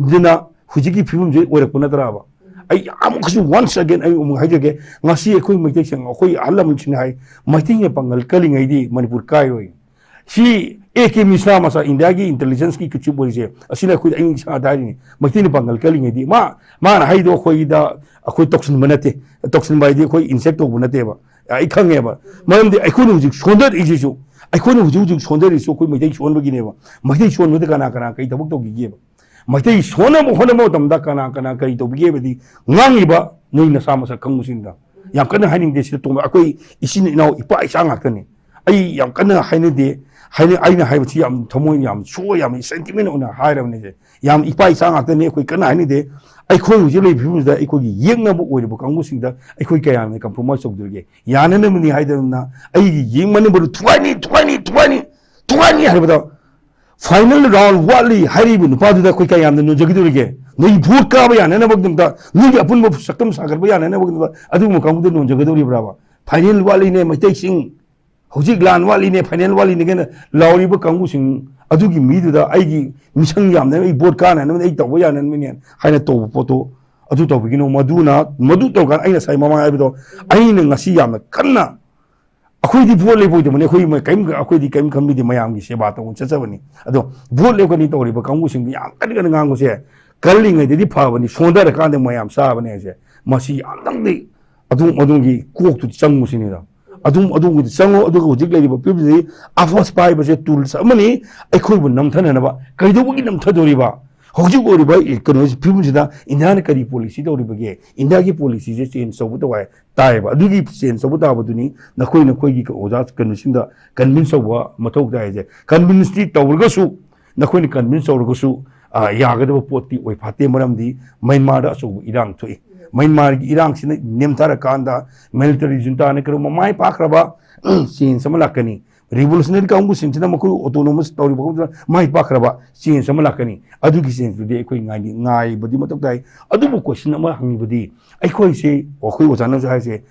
ꯍꯧꯖꯤꯛꯀꯤ ꯐꯤꯕꯝꯁꯦ ꯑꯣꯏꯔꯛꯄ ꯅꯠꯇ꯭ꯔꯕ? ꯑꯩ ꯑꯃꯨꯛꯀꯁꯨ once again ꯑꯩ ꯑꯃꯨꯛ ꯍꯥꯏꯖꯒꯦ, ꯉꯁꯤ ꯑꯩꯈꯣꯏ ꯃꯩꯇꯩꯁꯤꯡ, ꯑꯩꯈꯣꯏ ꯑꯍꯜ ꯂꯃꯟꯁꯤꯡꯅ ꯍꯥꯏ, ꯃꯩꯇꯩꯅ ꯄꯥꯡꯒꯜ ꯀꯜꯂꯤꯉꯩꯗꯤ ꯃꯅꯤꯄꯨꯔ ꯀꯥꯏꯔꯣꯏ꯫ ꯁꯤ ꯑꯦ ꯀꯦ ꯃꯤꯁ꯭ꯔꯥ ꯃꯆꯥ, ꯏꯟꯗꯤꯌꯥꯒꯤ intelligence ꯀꯤ chief ꯑꯣꯏꯔꯤꯁꯦ, ꯑꯁꯤꯅ ꯑꯩꯈꯣꯏꯗ ꯑꯩ ꯏꯁꯥꯗ ꯍꯥꯏꯔꯤꯅꯤ, ꯃꯩꯇꯩꯅ ꯄꯥꯡꯒꯜ ꯀꯜꯂꯤꯉꯩꯗꯤ꯫ ꯃꯥ, ꯃꯥꯅ ꯍꯥꯏꯗꯣ ꯑꯩꯈꯣꯏꯗ, ꯑꯩꯈꯣꯏ ꯇꯧꯁꯤꯟꯕ ꯅꯠꯇꯦ꯫ ꯇꯧꯁꯤꯟꯕ ꯍꯥꯏꯗꯤ ꯑꯩꯈꯣꯏ insult ꯇꯧꯕ ꯅꯠꯇꯦꯕ꯫ ꯑꯩ ꯈꯪꯉꯦꯕ꯫ ꯃꯔꯝꯗꯤ ꯑꯩꯈꯣꯏꯅ ꯍꯧꯖꯤꯛ ꯁꯣꯟꯊꯔꯛꯏꯁꯤꯁꯨ, ꯑꯩꯈꯣꯏꯅ ꯍꯧꯖꯤꯛ ꯍꯧꯖꯤꯛ ꯁꯣꯟꯊꯔꯤꯁꯤꯁꯨ ꯑꯩꯈꯣꯏ ꯃꯩꯇꯩ ꯁꯣꯟꯕꯒꯤꯅꯦꯕ꯫ ꯃꯩꯇꯩ ꯁꯣꯟꯕꯗ ꯀꯅꯥ ꯀꯅꯥ ꯀꯩ ꯊꯕꯛ ꯇꯧꯈꯤꯒꯦꯕ? ꯃꯩꯇꯩ ꯁꯣꯟꯅꯕ ꯍꯣꯠꯅꯕ ꯃꯇꯝꯗ ꯀꯅꯥ ꯀꯅꯥ ꯀꯔꯤ ꯇꯧꯕꯤꯒꯦ ꯍꯥꯏꯕꯗꯤ ꯉꯥꯡꯉꯤꯕ ꯅꯣꯏ ꯅꯁꯥ ꯃꯁꯛ ꯈꯪꯕꯁꯤꯡꯗ꯫ ꯌꯥꯝ ꯀꯟꯅ ꯍꯥꯏꯅꯤꯡꯗꯦ ꯁꯤꯗ ꯇꯣꯡꯕ ꯑꯩꯈꯣꯏ ꯏꯆꯤꯟ ꯏꯅꯥꯎ ꯏꯄꯥ ꯏꯆꯥ ꯉꯥꯛꯇꯅꯤ꯫ ꯑꯩ ꯌꯥꯝ ꯀꯟꯅ ꯍꯥꯏꯅꯗꯦ, ꯍꯥꯏꯅ-, ꯑꯩꯅ ꯍꯥꯏꯕꯁꯤ ꯌꯥꯝ ꯊꯃꯣꯏ ꯌꯥꯝ ꯁꯣꯛꯑ ꯌꯥꯝ sentiment ꯑꯣꯏꯅ ꯍꯥꯏꯔꯕꯅꯤꯁꯦ꯫ ꯌꯥꯝ ꯏꯄꯥ ꯏꯆꯥ ꯉꯥꯛꯇꯅꯤ, ꯑꯩꯈꯣꯏ ꯀꯟꯅ ꯍꯥꯏꯅꯗꯦ꯫ ꯑꯩꯈꯣꯏ ꯍꯧꯖꯤꯛ ꯂꯩꯔꯤꯕ ꯐꯤꯕꯝꯁꯤꯗ ꯑꯩꯈꯣꯏꯒꯤ ꯌꯦꯛꯅꯕ ꯑꯣꯏꯔꯤꯕ ꯀꯥꯡꯕꯨꯁꯤꯡꯗ ꯑꯩꯈꯣꯏ ꯀꯌꯥꯝꯅ compromise ꯇꯧꯗꯣꯔꯤꯒꯦ? ꯌꯥꯅꯅꯕꯅꯤ ꯍꯥꯏꯗꯅ ꯑꯩꯒꯤ ꯌꯦꯛꯃꯟꯕꯗꯨ ꯊꯨꯒꯥꯏꯅꯤ, ꯊꯨꯒꯥꯏꯅꯤ, ꯊꯨꯒꯥꯏꯅꯤ, ꯊꯨꯒꯥꯏꯅꯤ ꯍꯥꯏꯕꯗ final round ꯋꯥꯠꯂꯤ ꯍꯥꯏꯔꯤꯕ ꯅꯨꯄꯥꯗꯨꯗ ꯑꯩꯈꯣꯏ ꯀꯌꯥꯝꯅ ꯅꯣꯟꯖꯒꯗꯧꯔꯤꯒꯦ? ꯅꯣꯏꯒꯤ vote ꯀꯥꯕ ꯌꯥꯅꯅꯕꯒꯤꯗꯃꯛꯇ, ꯅꯣꯏꯒꯤ ꯑꯄꯨꯟꯕ ꯁꯛꯇꯝ ꯁꯥꯒꯠꯄ ꯌꯥꯅꯅꯕꯒꯤꯗꯃꯛꯇ ꯑꯗꯨꯒꯨꯝꯕ ꯀꯥꯡꯕꯨꯗ ꯅꯣꯟꯖꯒꯗꯧꯔꯤꯕ꯭ꯔꯥꯕ? Final ꯋꯥꯠꯂꯤꯅꯦ ꯃꯩꯇꯩꯁꯤꯡ, ꯍꯧꯖꯤꯛ ꯂꯥꯟ ꯋꯥꯠꯂꯤꯅꯦ, final ꯋꯥꯠꯂꯤꯅꯦ ꯀꯥꯏꯅ ꯂꯥꯎꯔꯤꯕ ꯀꯥꯡꯕꯨꯁꯤꯡ ꯑꯗꯨꯒꯤ ꯃꯤꯗꯨꯗ ꯑꯩꯒꯤ ꯃꯤꯁꯪ ꯌꯥꯝꯅ, ꯑꯩ vote ꯀꯥꯅꯅꯕꯅꯤ, ꯑꯩ ꯇꯧꯕ ꯌꯥꯅꯅꯕꯅꯤ ꯍꯥꯏꯅ ꯇꯧꯕ ꯄꯣꯠꯇꯣ ꯑꯗꯨ ꯇꯧꯕꯤꯒꯅꯨ꯫ ꯃꯗꯨꯅ, ꯃꯗꯨ ꯇꯧꯔꯀꯥꯟꯗ ꯑꯩꯅ ꯉꯁꯥꯏ ꯃꯃꯥꯡ ꯍꯥꯏꯕꯗꯣ, ꯑꯩꯅ ꯉꯁꯤ ꯌꯥꯝꯅ ꯀꯟꯅ ꯑꯩꯈꯣꯏꯗꯤ vote ꯂꯦꯞꯄꯣꯏꯗꯕꯅꯤ, ꯑꯩꯈꯣꯏ ꯃ-, ꯀꯔꯤꯝ, ꯑꯩꯈꯣꯏꯗꯤ ꯀꯔꯤꯝ ꯈꯟꯕꯤꯗꯦ, ꯃꯌꯥꯝꯒꯤ ꯁꯦꯕꯥ ꯇꯧꯕ ꯆꯠꯆꯕꯅꯤ꯫ ꯑꯗꯣ vote ꯂꯦꯞꯀꯅꯤ ꯇꯧꯔꯤꯕ ꯀꯥꯡꯕꯨꯁꯤꯡꯗꯨ ꯌꯥꯝ ꯀꯟꯅ ꯀꯟꯅ ꯉꯥꯡꯕꯁꯦ, ꯀꯜꯂꯤꯉꯩꯗꯗꯤ ꯐꯕꯅꯤ, ꯁꯣꯟꯊꯔꯀꯥꯟꯗ ꯃꯌꯥꯝ ꯆꯥꯕꯅꯦ ꯍꯥꯏꯁꯦ꯫ ꯃꯁꯤ ꯑꯝꯇꯪꯗꯤ ꯑꯗꯨꯝ ꯑꯗꯣꯝꯒꯤ ꯀꯣꯛꯇꯨ ꯆꯪꯉꯨꯁꯤꯅꯤꯗ꯫ ꯑꯗꯨꯝ ꯑꯗꯣꯝꯒꯤꯗꯤ ꯆꯪꯉꯨ, ꯑꯗꯨꯒ ꯍꯧꯖꯤꯛ ꯂꯩꯔꯤꯕ ꯐꯤꯕꯝꯁꯤꯗꯤ ꯑꯐꯣꯁ ꯄꯥꯏꯕꯁꯦ tools ꯑꯃꯅꯤ ꯑꯩꯈꯣꯏꯕꯨ ꯅꯝꯊꯅꯅꯕ꯫ ꯀꯩꯗꯧꯕꯒꯤ ꯅꯝꯊꯗꯣꯔꯤꯕ? ꯍꯧꯖꯤꯛ ꯑꯣꯏꯔꯤꯕ ꯀꯩꯅꯣ ꯐꯤꯕꯝꯁꯤꯗ ꯏꯟꯗꯤꯌꯥꯅ ꯀꯔꯤ policy ꯇꯧꯔꯤꯕꯒꯦ? ꯏꯟꯗꯤꯌꯥꯒꯤ policyꯁꯦ change ꯇꯧꯕ ꯇꯧ ꯍꯥꯏ ꯇꯥꯏꯌꯦꯕ꯫ ꯑꯗꯨꯒꯤ change ꯇꯧꯕ ꯇꯥꯕꯗꯨꯅꯤ ꯅꯈꯣꯏ, ꯅꯈꯣꯏꯒꯤ ꯑꯣꯖꯥ ꯀꯩꯅꯣꯁꯤꯡꯗ convince ꯇꯧꯕ ꯃꯊꯧ ꯇꯥꯏ ꯍꯥꯏꯁꯦ꯫ Convinceꯇꯤ ꯇꯧꯔꯒꯁꯨ ꯅꯈꯣꯏꯅ convince ꯇꯧꯔꯒꯁꯨ, ꯑ, ꯌꯥꯒꯗꯕ ꯄꯣꯠꯇꯤ ꯑꯣꯏ ꯐꯥꯠꯇꯦ, ꯃꯔꯝꯗꯤ ꯃ꯭ꯌꯥꯟꯃꯥꯔꯗ ꯑꯆꯧꯕ ꯏꯔꯥꯡ ꯊꯣꯛꯏ꯫ ꯃ꯭ꯌꯥꯟꯃꯥꯔꯒꯤ ꯏꯔꯥꯡꯁꯤꯅ ꯅꯦꯝꯊꯔꯀꯥꯟꯗ ꯃꯤꯂꯤꯇꯔꯤ ꯖꯨꯟꯇꯥꯅ ꯀꯔꯤꯒꯨꯝꯕ ꯃꯥꯏ ꯄꯥꯛꯈ꯭ꯔꯕ ꯆꯦꯟꯖ ꯑꯃ ꯂꯥꯛꯀꯅꯤ꯫ ꯔꯤꯚꯣꯂꯨꯁꯅꯔꯤ ꯀꯥꯡꯕꯨꯁꯤꯡꯁꯤꯅ ꯃꯈꯣꯏ ꯑꯣꯇꯣꯅꯣꯃꯁ ꯇꯧꯔꯤꯕ ꯈꯣꯠꯄꯗꯨꯅ ꯃꯥꯏ ꯄꯥꯛꯈ꯭ꯔꯕ ꯆꯦꯟꯖ ꯑꯃ ꯂꯥꯛꯀꯅꯤ꯫ ꯑꯗꯨꯒꯤ ꯆꯦꯟꯖꯇꯨꯗꯤ ꯑꯩꯈꯣꯏ ꯉꯥꯏꯗꯤ-, ꯉꯥꯏꯕꯗꯤ ꯃꯊꯧ ꯇꯥꯏ꯫ ꯑꯗꯨꯕꯨ ꯀꯣꯏꯁꯟ ꯑꯃ ꯍꯪꯉꯤꯕꯗꯤ, ꯑꯩꯈꯣꯏꯁꯦ, ꯑꯩꯈꯣꯏ ꯑꯣꯖꯥꯅꯁꯨ ꯍꯥꯏꯁꯦ,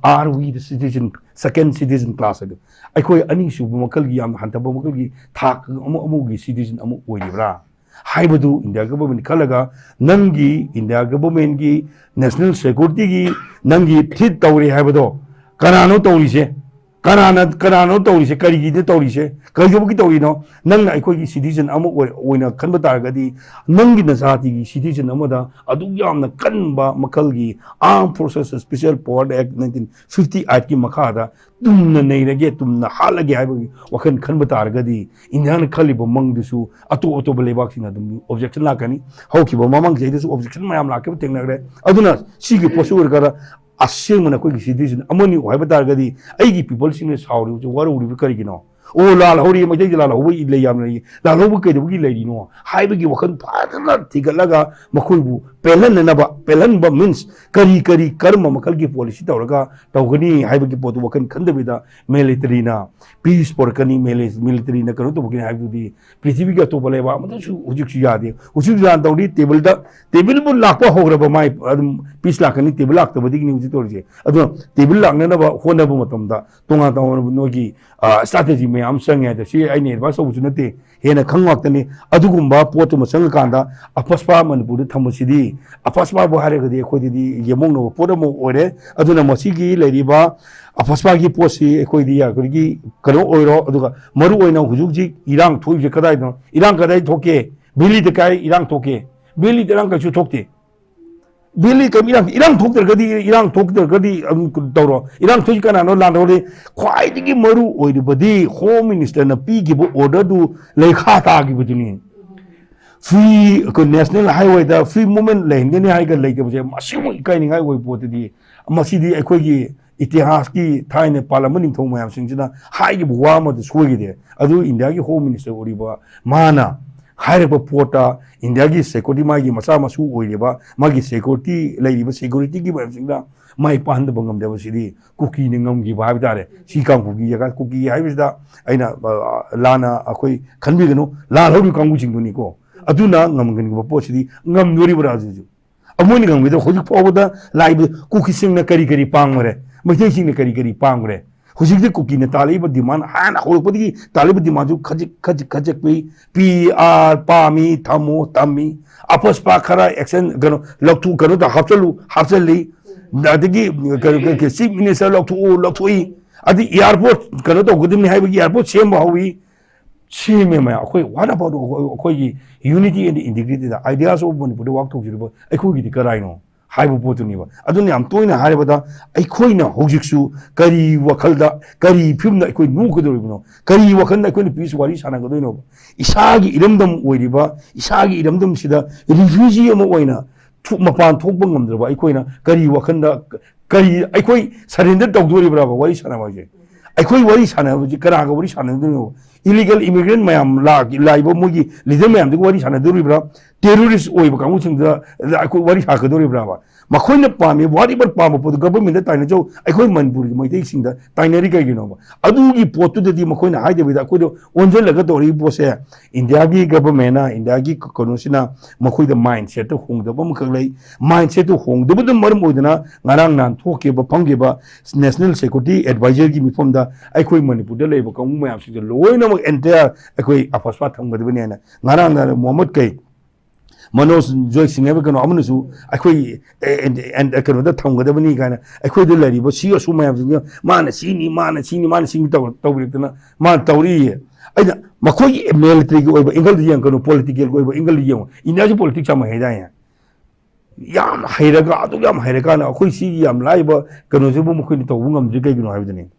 "Are we the citizen, second citizen class?" ꯍꯥꯏꯗꯣ, ꯑꯩꯈꯣꯏ ꯑꯅꯤꯁꯨꯕ ꯃꯈꯜꯒꯤ, ꯌꯥꯝꯅ ꯍꯟꯊꯕ ꯃꯈꯜꯒꯤ ꯊꯥꯛ ꯑꯃ, ꯑꯃꯒꯤ ꯁꯤꯇꯤꯖꯟ ꯑꯃ ꯑꯣꯏꯔꯤꯕ꯭ꯔꯥ ꯍꯥꯏꯕꯗꯨ ꯏꯟꯗꯤꯌꯥ ꯒꯚꯔꯟꯃꯦꯟꯠ ꯈꯜꯂꯒ, ꯅꯪꯒꯤ ꯏꯟꯗꯤꯌꯥ ꯒꯚꯔꯟꯃꯦꯟꯠꯀꯤ ꯅꯦꯁꯅꯦꯜ ꯁꯦꯀ꯭ꯌꯨꯔꯤꯇꯤꯒꯤ ꯅꯪꯒꯤ ꯊ꯭ꯔꯤꯠ ꯇꯧꯔꯦ ꯍꯥꯏꯕꯗꯣ ꯀꯅꯥꯅꯣ ꯇꯧꯔꯤꯁꯦ? ꯀꯅꯥꯅ, ꯀꯅꯥꯅꯣ ꯇꯧꯔꯤꯁꯦ? ꯀꯔꯤꯒꯤꯗ ꯇꯧꯔꯤꯁꯦ? ꯀꯩꯗꯧꯕꯒꯤ ꯇꯧꯔꯤꯅꯣ? ꯅꯪꯅ ꯑꯩꯈꯣꯏꯒꯤ ꯁꯤꯇꯤꯖꯟ ꯑꯃ ꯑꯣꯏ-, ꯑꯣꯏꯅ ꯈꯟꯕ ꯇꯥꯔꯒꯗꯤ, ꯅꯪꯒꯤ ꯅꯖꯥꯇꯤꯒꯤ ꯁꯤꯇꯤꯖꯟ ꯑꯃꯗ ꯑꯗꯨꯛ ꯌꯥꯝꯅ ꯀꯟꯕ ꯃꯈꯜꯒꯤ Armed Forces Special Power Act nineteen fifty eight ꯀꯤ ꯃꯈꯥꯗ ꯇꯨꯝꯅ ꯅꯩꯔꯒꯦ, ꯇꯨꯝꯅ ꯍꯥꯠꯂꯒꯦ ꯍꯥꯏꯕꯒꯤ ꯋꯥꯈꯜ ꯈꯟꯕ ꯇꯥꯔꯒꯗꯤ, ꯏꯟꯗꯤꯌꯥꯅ ꯈꯜꯂꯤꯕ ꯃꯪꯗꯨꯁꯨ ꯑꯇꯣꯞ ꯑꯇꯣꯞꯄ ꯂꯩꯕꯥꯛꯁꯤꯡꯅ ꯑꯗꯨꯝ ꯑꯣꯕꯖꯦꯛꯁꯟ ꯂꯥꯛꯀꯅꯤ꯫ ꯍꯧꯈꯤꯕ ꯃꯃꯥꯡ ꯆꯍꯤꯗꯁꯨ ꯑꯣꯕꯖꯦꯛꯁꯟ ꯃꯌꯥꯝ ꯂꯥꯛꯈꯤꯕ ꯊꯦꯡꯅꯈ꯭ꯔꯦ꯫ ꯑꯗꯨꯅ ꯁꯤꯒꯤ ꯄꯣꯠꯁꯤ ꯑꯣꯏꯔꯀꯥꯟꯗ, ꯑꯁꯦꯡꯕꯅ ꯑꯩꯈꯣꯏꯒꯤ ꯁꯤꯇꯤꯖꯟ ꯑꯃꯅꯤ ꯍꯥꯏꯕ ꯇꯥꯔꯒꯗꯤ, ꯑꯩꯒꯤ ꯄꯤꯄꯜꯁꯤꯡꯅ ꯁꯥꯎꯔꯤꯕꯁꯤ, ꯋꯥꯔꯧꯔꯤꯕ ꯀꯔꯤꯒꯤꯅꯣ? ꯑꯣ, ꯂꯥꯜꯍꯧꯔꯤ, ꯃꯩꯇꯩꯗꯤ ꯂꯥꯜꯍꯧꯕ ꯂꯩ ꯌꯥꯝꯅ ꯂꯩ꯫ ꯂꯥꯜꯍꯧꯕ ꯀꯩꯗꯧꯕꯒꯤ ꯂꯩꯔꯤꯅꯣ ꯍꯥꯏꯕꯒꯤ ꯋꯥꯈꯜ ꯐꯖꯅ ꯊꯤꯒꯠꯂꯒ, ꯃꯈꯣꯏꯕꯨ ꯄꯦꯜꯍꯟꯅꯅꯕ, ꯄꯦꯜꯍꯟꯕ ꯃꯤꯟꯁ ꯀꯔꯤ, ꯀꯔꯤ, ꯀꯔꯝꯕ ꯃꯈꯜꯒꯤ ꯄꯣꯂꯤꯁꯤ ꯇꯧꯔꯒ ꯇꯧꯒꯅꯤ ꯍꯥꯏꯕꯒꯤ ꯄꯣꯠꯇꯨ ꯋꯥꯈꯜ ꯈꯟꯗꯕꯤꯗ, ꯃꯤꯂꯤꯇꯔꯤꯅ ꯄꯤꯁ ꯄꯨꯔꯛꯀꯅꯤ, ꯃꯤꯂꯤ-, ꯃꯤꯂꯤꯇꯔꯤꯅ ꯀꯩꯅꯣ ꯇꯧꯒꯅꯤ ꯍꯥꯏꯕꯗꯨꯗꯤ ꯄ꯭ꯔꯤꯊꯤꯕꯤꯒꯤ ꯑꯇꯣꯞꯄ ꯂꯩꯕꯥꯛ ꯑꯃꯗꯁꯨ ꯍꯧꯖꯤꯛꯁꯨ ꯌꯥꯗꯦ꯫ ꯍꯧꯖꯤꯛ ꯏꯔꯥꯟ ꯇꯧꯔꯤ, ꯇꯦꯕꯜꯗ, ꯇꯦꯕꯜꯕꯨ ꯂꯥꯛꯄ ꯍꯧꯈ꯭ꯔꯕ ꯃꯥꯏ ꯑꯗꯨꯝ ꯄꯤꯁ ꯂꯥꯛꯀꯅꯤ, ꯇꯦꯕꯜ ꯂꯥꯛꯇꯕꯗꯒꯤꯅꯤ ꯍꯧꯖꯤꯛ ꯇꯧꯔꯤꯁꯦ꯫ ꯑꯗꯨꯅ ꯇꯦꯕꯜ ꯂꯥꯛꯅꯅꯕ ꯍꯣꯠꯅꯕ ꯃꯇꯝꯗ ꯇꯣꯉꯥꯟ ꯇꯣꯉꯥꯟꯕ ꯅꯣꯏꯒꯤ, ꯑ, ꯁ꯭ꯇ꯭ꯔꯥꯇꯦꯖꯤ ꯃꯌꯥꯝ ꯑꯃ ꯆꯪꯉꯦ ꯍꯥꯏꯗ, ꯁꯤ ꯑꯩꯅ ꯑꯦꯗꯚꯥꯏꯁ ꯇꯧꯕꯁꯨ ꯅꯠꯇꯦ, ꯍꯦꯟꯅ ꯈꯪ ꯉꯥꯛꯇꯅꯤ꯫ ꯑꯗꯨꯒꯨꯝꯕ ꯄꯣꯠꯇꯨꯃ ꯆꯪꯉꯀꯥꯟꯗ ꯑꯄꯁꯄꯥ ꯃꯅꯤꯄꯨꯔꯗ ꯊꯝꯕꯁꯤꯗꯤ, ꯑꯄꯁꯄꯥꯕꯨ ꯍꯥꯏꯔꯒꯗꯤ ꯑꯩꯈꯣꯏꯗꯗꯤ ꯌꯦꯃꯧꯅꯕ ꯄꯣꯠ ꯑꯃ ꯑꯣꯏꯔꯦ꯫ ꯑꯗꯨꯅ ꯃꯁꯤꯒꯤ ꯂꯩꯔꯤꯕ ꯑꯄꯁꯄꯥꯒꯤ ꯄꯣꯠꯁꯤ ꯑꯩꯈꯣꯏꯗꯤ, ꯑꯩꯈꯣꯏꯒꯤ ꯀꯩꯅꯣ ꯑꯣꯏꯔꯣ, ꯑꯗꯨꯒ ꯃꯔꯨ ꯑꯣꯏꯅ ꯍꯧꯖꯤꯛ ꯍꯧꯖꯤꯛ ꯏꯔꯥꯡ ꯊꯣꯛꯏꯕꯁꯦ ꯀꯗꯥꯏꯗꯅꯣ? ꯏꯔꯥꯡ ꯀꯗꯥꯏ ꯊꯣꯛꯀꯦ? ꯚꯦꯂꯤꯗ ꯀꯥꯏ ꯏꯔꯥꯡ ꯊꯣꯛꯀꯦ? ꯚꯦꯂꯤꯗ ꯏꯔꯥꯡ ꯀꯩꯁꯨ ꯊꯣꯛꯇꯦ꯫ ꯚꯦꯂꯤ ꯀꯩꯝ ꯏꯔꯥꯡ, ꯏꯔꯥꯡ ꯊꯣꯛꯇ꯭ꯔꯒꯗꯤ, ꯏꯔꯥꯡ ꯊꯣꯛꯇ꯭ꯔꯒꯗꯤ ꯑꯗꯨꯝ ꯇꯧꯔꯣ꯫ ꯏꯔꯥꯡ ꯊꯣꯛꯏ ꯀꯅꯥꯅꯣ? ꯂꯥꯟꯗꯧꯔꯤ꯫ ꯈ꯭ꯋꯥꯏꯗꯒꯤ ꯃꯔꯨ ꯑꯣꯏꯔꯤꯕꯗꯤ ꯍꯣꯝ ꯃꯤꯅꯤꯁꯇꯔꯅ ꯄꯤꯈꯤꯕ ꯑꯣꯔꯗꯔꯗꯨ ꯂꯩꯈꯥ ꯇꯥꯈꯤꯕꯗꯨꯅꯤ꯫ ꯐ꯭ꯔꯤ, ꯑꯩꯈꯣꯏ ꯅꯦꯁꯅꯦꯜ ꯍꯥꯏꯋꯦꯗ ꯐ꯭ꯔꯤ ꯃꯨꯚꯃꯦꯟꯠ ꯂꯩꯍꯟꯒꯅꯤ ꯍꯥꯏꯔꯒ ꯂꯩꯇꯕꯁꯦ ꯃꯁꯤꯃꯨꯛ ꯏꯀꯥꯏꯅꯤꯡꯉꯥꯏ ꯑꯣꯏꯕ ꯄꯣꯠꯇꯨꯗꯤ꯫ ꯃꯁꯤꯗꯤ ꯑꯩꯈꯣꯏꯒꯤ ꯏꯇꯤꯍꯥꯁꯀꯤ ꯊꯥꯏꯅ ꯄꯥꯜꯂꯝꯕ ꯅꯤꯡꯊꯧ ꯃꯌꯥꯝꯁꯤꯡꯁꯤꯅ ꯍꯥꯏꯈꯤꯕ ꯋꯥ ꯑꯃꯗ ꯁꯣꯏꯈꯤꯗꯦ꯫ ꯑꯗꯨ ꯏꯟꯗꯤꯌꯥꯒꯤ ꯍꯣꯝ ꯃꯤꯅꯤꯁꯇꯔ ꯑꯣꯏꯔꯤꯕ ꯃꯥꯅ ꯍꯥꯏꯔꯛꯄ ꯄꯣꯠꯇ ꯏꯟꯗꯤꯌꯥꯒꯤ ꯁꯦꯀ꯭ꯌꯨꯔꯤꯇꯤ, ꯃꯥꯒꯤ ꯃꯆꯥ ꯃꯁꯨ ꯑꯣꯏꯔꯤꯕ, ꯃꯥꯒꯤ ꯁꯦꯀ꯭ꯌꯨꯔꯤꯇꯤ ꯂꯩꯔꯤꯕ ꯁꯦꯀ꯭ꯌꯨꯔꯤꯇꯤꯒꯤ ꯃꯌꯥꯝꯁꯤꯡꯗ ꯃꯥꯏ ꯄꯥꯛꯍꯟꯗꯕ ꯉꯝꯗꯕꯁꯤꯗꯤ ꯀꯨꯀꯤꯅ ꯉꯝꯈꯤꯕ ꯍꯥꯏꯕ ꯇꯥꯔꯦ꯫ ꯁꯤ ꯀꯥꯡ ꯀꯨꯀꯤ ꯖꯒꯥ, ꯀꯨꯀꯤ ꯍꯥꯏꯕꯁꯤꯗ ꯑꯩꯅ, ꯑ, ꯂꯥꯟꯅ ꯑꯩꯈꯣꯏ ꯈꯟꯕꯤꯒꯅꯨ, ꯂꯥꯜꯍꯧꯔꯤꯕ ꯀꯥꯡꯕꯨꯁꯤꯡꯗꯨꯅꯤꯀꯣ꯫ ꯑꯗꯨꯅ ꯉꯝꯒꯟꯈꯤꯕ ꯄꯣꯠꯁꯤꯗꯤ ꯉꯝꯗꯣꯔꯤꯕ꯭ꯔꯥ ꯍꯧꯖꯤꯛꯁꯨ? ꯑꯃꯣꯏꯅ ꯉꯝꯈꯤꯗ ꯍꯧꯖꯤꯛ ꯐꯥꯎꯕꯗ ꯂꯥꯛꯏꯕ ꯀꯨꯀꯤꯁꯤꯡꯅ ꯀꯔꯤ ꯀꯔꯤ ꯄꯥꯡꯈ꯭ꯔꯦ? ꯃꯩꯇꯩꯁꯤꯡꯅ ꯀꯔꯤ ꯀꯔꯤ ꯄꯥꯡꯈ꯭ꯔꯦ? ꯍꯧꯖꯤꯛꯇꯤ ꯀꯨꯀꯤꯅ ꯇꯥꯜꯂꯛꯏꯕ ꯗꯤꯃꯥꯟ, ꯍꯥꯟꯅ ꯍꯧꯔꯛꯄꯗꯒꯤ ꯇꯥꯜꯂꯛꯏꯕ ꯗꯤꯃꯥꯟꯁꯨ ꯈꯖꯤꯛ ꯈꯖꯤꯛ ꯈꯖꯤꯛ ꯄꯤ, ꯄꯤ ꯑꯥꯔ ꯄꯥꯝꯃꯤ, ꯊꯝꯃꯣ, ꯊꯝꯃꯤ꯫ ꯑꯄꯁꯄꯥ ꯈꯔ ꯑꯦꯛꯁꯟ, ꯀꯩꯅꯣ, ꯂꯧꯊꯣꯛ, ꯀꯩꯅꯣ ꯇꯧ, ꯍꯥꯞꯆꯜꯂꯨ, ꯍꯥꯞꯆꯜꯂꯤ꯫ ꯑꯗꯒꯤ ꯀꯩꯅꯣ, ꯀꯩꯅꯣ, ꯆꯤꯐ ꯃꯤꯅꯤꯁꯇꯔ ꯂꯧꯊꯣꯛꯎ, ꯂꯧꯊꯣꯛꯏ꯫ ꯑꯗꯩ ꯏꯌꯥꯔꯄꯣꯔꯠ ꯀꯩꯅꯣ ꯇꯧꯒꯗꯕꯅꯤ ꯍꯥꯏꯕꯒꯤ ꯏꯌꯥꯔꯄꯣꯔꯠ ꯁꯦꯝꯕ ꯍꯧꯏ꯫ ꯁꯦꯝꯃꯦ ꯃꯌꯥꯝ꯫ ꯑꯩꯈꯣꯏ, what about ꯑꯩꯈꯣꯏꯒꯤ unity and integrityꯗ, ideas of ꯃꯅꯤꯄꯨꯔꯗ ꯋꯥꯛ ꯇꯧꯖꯔꯤꯕ ꯑꯩꯈꯣꯏꯒꯤꯗꯤ ꯀꯔꯥꯏꯅꯣ ꯍꯥꯏꯕ ꯄꯣꯠꯇꯨꯅꯦꯕ꯫ ꯑꯗꯨꯅ ꯌꯥꯝ ꯇꯣꯏꯅ ꯍꯥꯏꯔꯕꯗ, ꯑꯩꯈꯣꯏꯅ ꯍꯧꯖꯤꯛꯁꯨ ꯀꯔꯤ ꯋꯥꯈꯜꯗ, ꯀꯔꯤ ꯐꯤꯕꯝꯗ ꯑꯩꯈꯣꯏ ꯅꯣꯛꯀꯗꯧꯔꯤꯕꯅꯣ? ꯀꯔꯤ ꯋꯥꯈꯜꯗ ꯑꯩꯈꯣꯏꯅ ꯄꯤꯁ ꯋꯥꯔꯤ ꯁꯥꯟꯅꯒꯗꯣꯏꯅꯣꯕ? ꯏꯁꯥꯒꯤ ꯏꯔꯝꯗꯝ ꯑꯣꯏꯔꯤꯕ, ꯏꯁꯥꯒꯤ ꯏꯔꯝꯗꯝꯁꯤꯗ ꯔꯤꯐ꯭ꯌꯨꯖꯤ ꯑꯃ ꯑꯣꯏꯅ ꯊꯣꯛ-, ꯃꯄꯥꯟ ꯊꯣꯛꯄ ꯉꯝꯗ꯭ꯔꯕ ꯑꯩꯈꯣꯏꯅ ꯀꯔꯤ ꯋꯥꯈꯜꯗ, ꯀꯔꯤ, ꯑꯩꯈꯣꯏ ꯁꯔꯦꯟꯗꯔ ꯇꯧꯗꯣꯔꯤꯕ꯭ꯔꯕ ꯋꯥꯔꯤ ꯁꯥꯟꯅꯕ ꯍꯥꯏꯁꯦ? ꯑꯩꯈꯣꯏ ꯋꯥꯔꯤ ꯁꯥꯟꯅꯕꯁꯤ ꯀꯅꯥꯒ ꯋꯥꯔꯤ ꯁꯥꯟꯅꯗꯣꯏꯅꯣ? ꯏꯂꯤꯒꯦꯜ ꯏꯃꯤꯒ꯭ꯔꯦꯟ ꯃꯌꯥꯝ ꯂꯥꯛ-, ꯂꯥꯛꯏꯕ ꯃꯣꯏꯒꯤ ꯂꯤꯗꯔ ꯃꯌꯥꯝꯗꯨꯒ ꯋꯥꯔꯤ ꯁꯥꯟꯅꯗꯣꯔꯤꯕ꯭ꯔꯥ? ꯇꯦꯔꯣꯔꯤꯁ ꯑꯣꯏꯕ ꯀꯥꯡꯕꯨꯁꯤꯡꯗ ꯑꯩꯈꯣꯏ ꯋꯥꯔꯤ ꯁꯥꯒꯗꯣꯔꯤꯕ꯭ꯔꯥꯕ? ꯃꯈꯣꯏꯅ ꯄꯥꯝꯃꯤ, whatever ꯄꯥꯝꯕ ꯄꯣꯠꯇꯣ ꯒꯚꯔꯟꯃꯦꯟꯗ ꯇꯥꯏꯅꯖꯧ, ꯑꯩꯈꯣꯏ ꯃꯅꯤꯄꯨꯔꯒꯤ ꯃꯩꯇꯩꯁꯤꯡꯗ ꯇꯥꯏꯅꯔꯤ ꯀꯩꯒꯤꯅꯣꯕ? ꯑꯗꯨꯒꯤ ꯄꯣꯠꯇꯨꯗꯗꯤ ꯃꯈꯣꯏꯅ ꯍꯥꯏꯗꯕꯤꯗ ꯑꯩꯈꯣꯏꯗ ꯑꯣꯟꯁꯤꯜꯂꯒ ꯇꯧꯔꯛꯏꯕ ꯄꯣꯠꯁꯦ, ꯏꯟꯗꯤꯌꯥꯒꯤ ꯒꯚꯔꯟꯃꯦꯟꯅ, ꯏꯟꯗꯤꯌꯥꯒꯤ ꯀꯩꯅꯣꯁꯤꯅ ꯃꯈꯣꯏꯗ ꯃꯥꯏꯟ ꯁꯦꯠꯇ ꯍꯣꯡꯗꯕ ꯑꯃꯈꯛ ꯂꯩ꯫ ꯃꯥꯏꯟ ꯁꯦꯠꯇꯨ ꯍꯣꯡꯗꯕꯗꯨꯅ ꯃꯔꯝ ꯑꯣꯏꯗꯅ ꯉꯔꯥꯡ ꯅꯍꯥꯟ ꯊꯣꯛꯈꯤꯕ, ꯐꯝꯈꯤꯕ ꯅꯦꯁꯅꯦꯜ ꯁꯦꯀ꯭ꯌꯨꯔꯤꯇꯤ ꯑꯦꯗꯚꯥꯏꯖꯔꯒꯤ ꯃꯤꯐꯝꯗ ꯑꯩꯈꯣꯏ ꯃꯅꯤꯄꯨꯔꯗ ꯂꯩꯔꯤꯕ ꯀꯥꯡꯕꯨ ꯃꯌꯥꯝꯁꯤꯡꯁꯦ ꯂꯣꯏꯅꯃꯛ ꯑꯦꯟꯇꯌꯥꯔ ꯑꯩꯈꯣꯏ ꯑꯐꯁꯄꯥ ꯊꯝꯒꯗꯕꯅꯦꯅ ꯉꯔꯥꯡ ꯅꯍꯥꯟ ꯃꯣꯍꯝꯃꯗ ꯀꯩ, ꯃꯅꯣꯖ ꯖꯣꯏ ꯁꯤꯡ ꯍꯥꯏꯕ ꯀꯩꯅꯣ ꯑꯃꯅꯁꯨ ꯑꯩꯈꯣꯏ, ꯑꯦ, ꯑꯦ, ꯑꯦ, ꯀꯩꯅꯣꯗ ꯊꯝꯒꯗꯕꯅꯤ ꯀꯥꯏꯅ ꯑꯩꯈꯣꯏꯗ ꯂꯩꯔꯤꯕ ꯁꯤ ꯑꯁꯨ ꯃꯌꯥꯝꯁꯤꯡꯁꯤꯅ ꯃꯥꯅ ꯁꯤꯅꯤ, ꯃꯥꯅ ꯁꯤꯅꯤ, ꯃꯥꯅ ꯁꯤꯅꯤ ꯇꯧ-, ꯇꯧꯕꯤꯔꯛꯇꯅ ꯃꯥꯅ ꯇꯧꯔꯤꯌꯦ꯫ ꯑꯩꯅ ꯃꯈꯣꯏꯒꯤ ꯃꯤꯂꯤꯇꯔꯤꯒꯤ ꯑꯣꯏꯕ ꯑꯦꯡꯒꯜꯗ ꯌꯦꯡꯉꯛꯀꯅꯨ, ꯄꯣꯂꯤꯇꯤꯀꯦꯜꯒꯤ ꯑꯣꯏꯕ ꯑꯦꯡꯒꯜꯗ ꯌꯦꯡꯉꯨ꯫ ꯏꯟꯗꯤꯌꯥꯁꯤ ꯄꯣꯂꯤꯇꯤꯛꯁ ꯌꯥꯝ ꯍꯩꯗꯥꯏꯅꯦ? ꯌꯥꯝ ꯍꯩꯔꯒ, ꯑꯗꯨꯛ ꯌꯥꯝ ꯍꯩꯔꯀꯥꯟꯗ ꯑꯩꯈꯣꯏ ꯁꯤꯒꯤ ꯌꯥꯝ ꯂꯥꯏꯕ ꯀꯩꯅꯣꯁꯤꯕꯨ ꯃꯈꯣꯏꯅ ꯇꯧꯕ ꯉꯝꯗ꯭ꯔꯤ ꯀꯩꯒꯤꯅꯣ ꯍꯥꯏꯕꯗꯨꯅꯤ꯫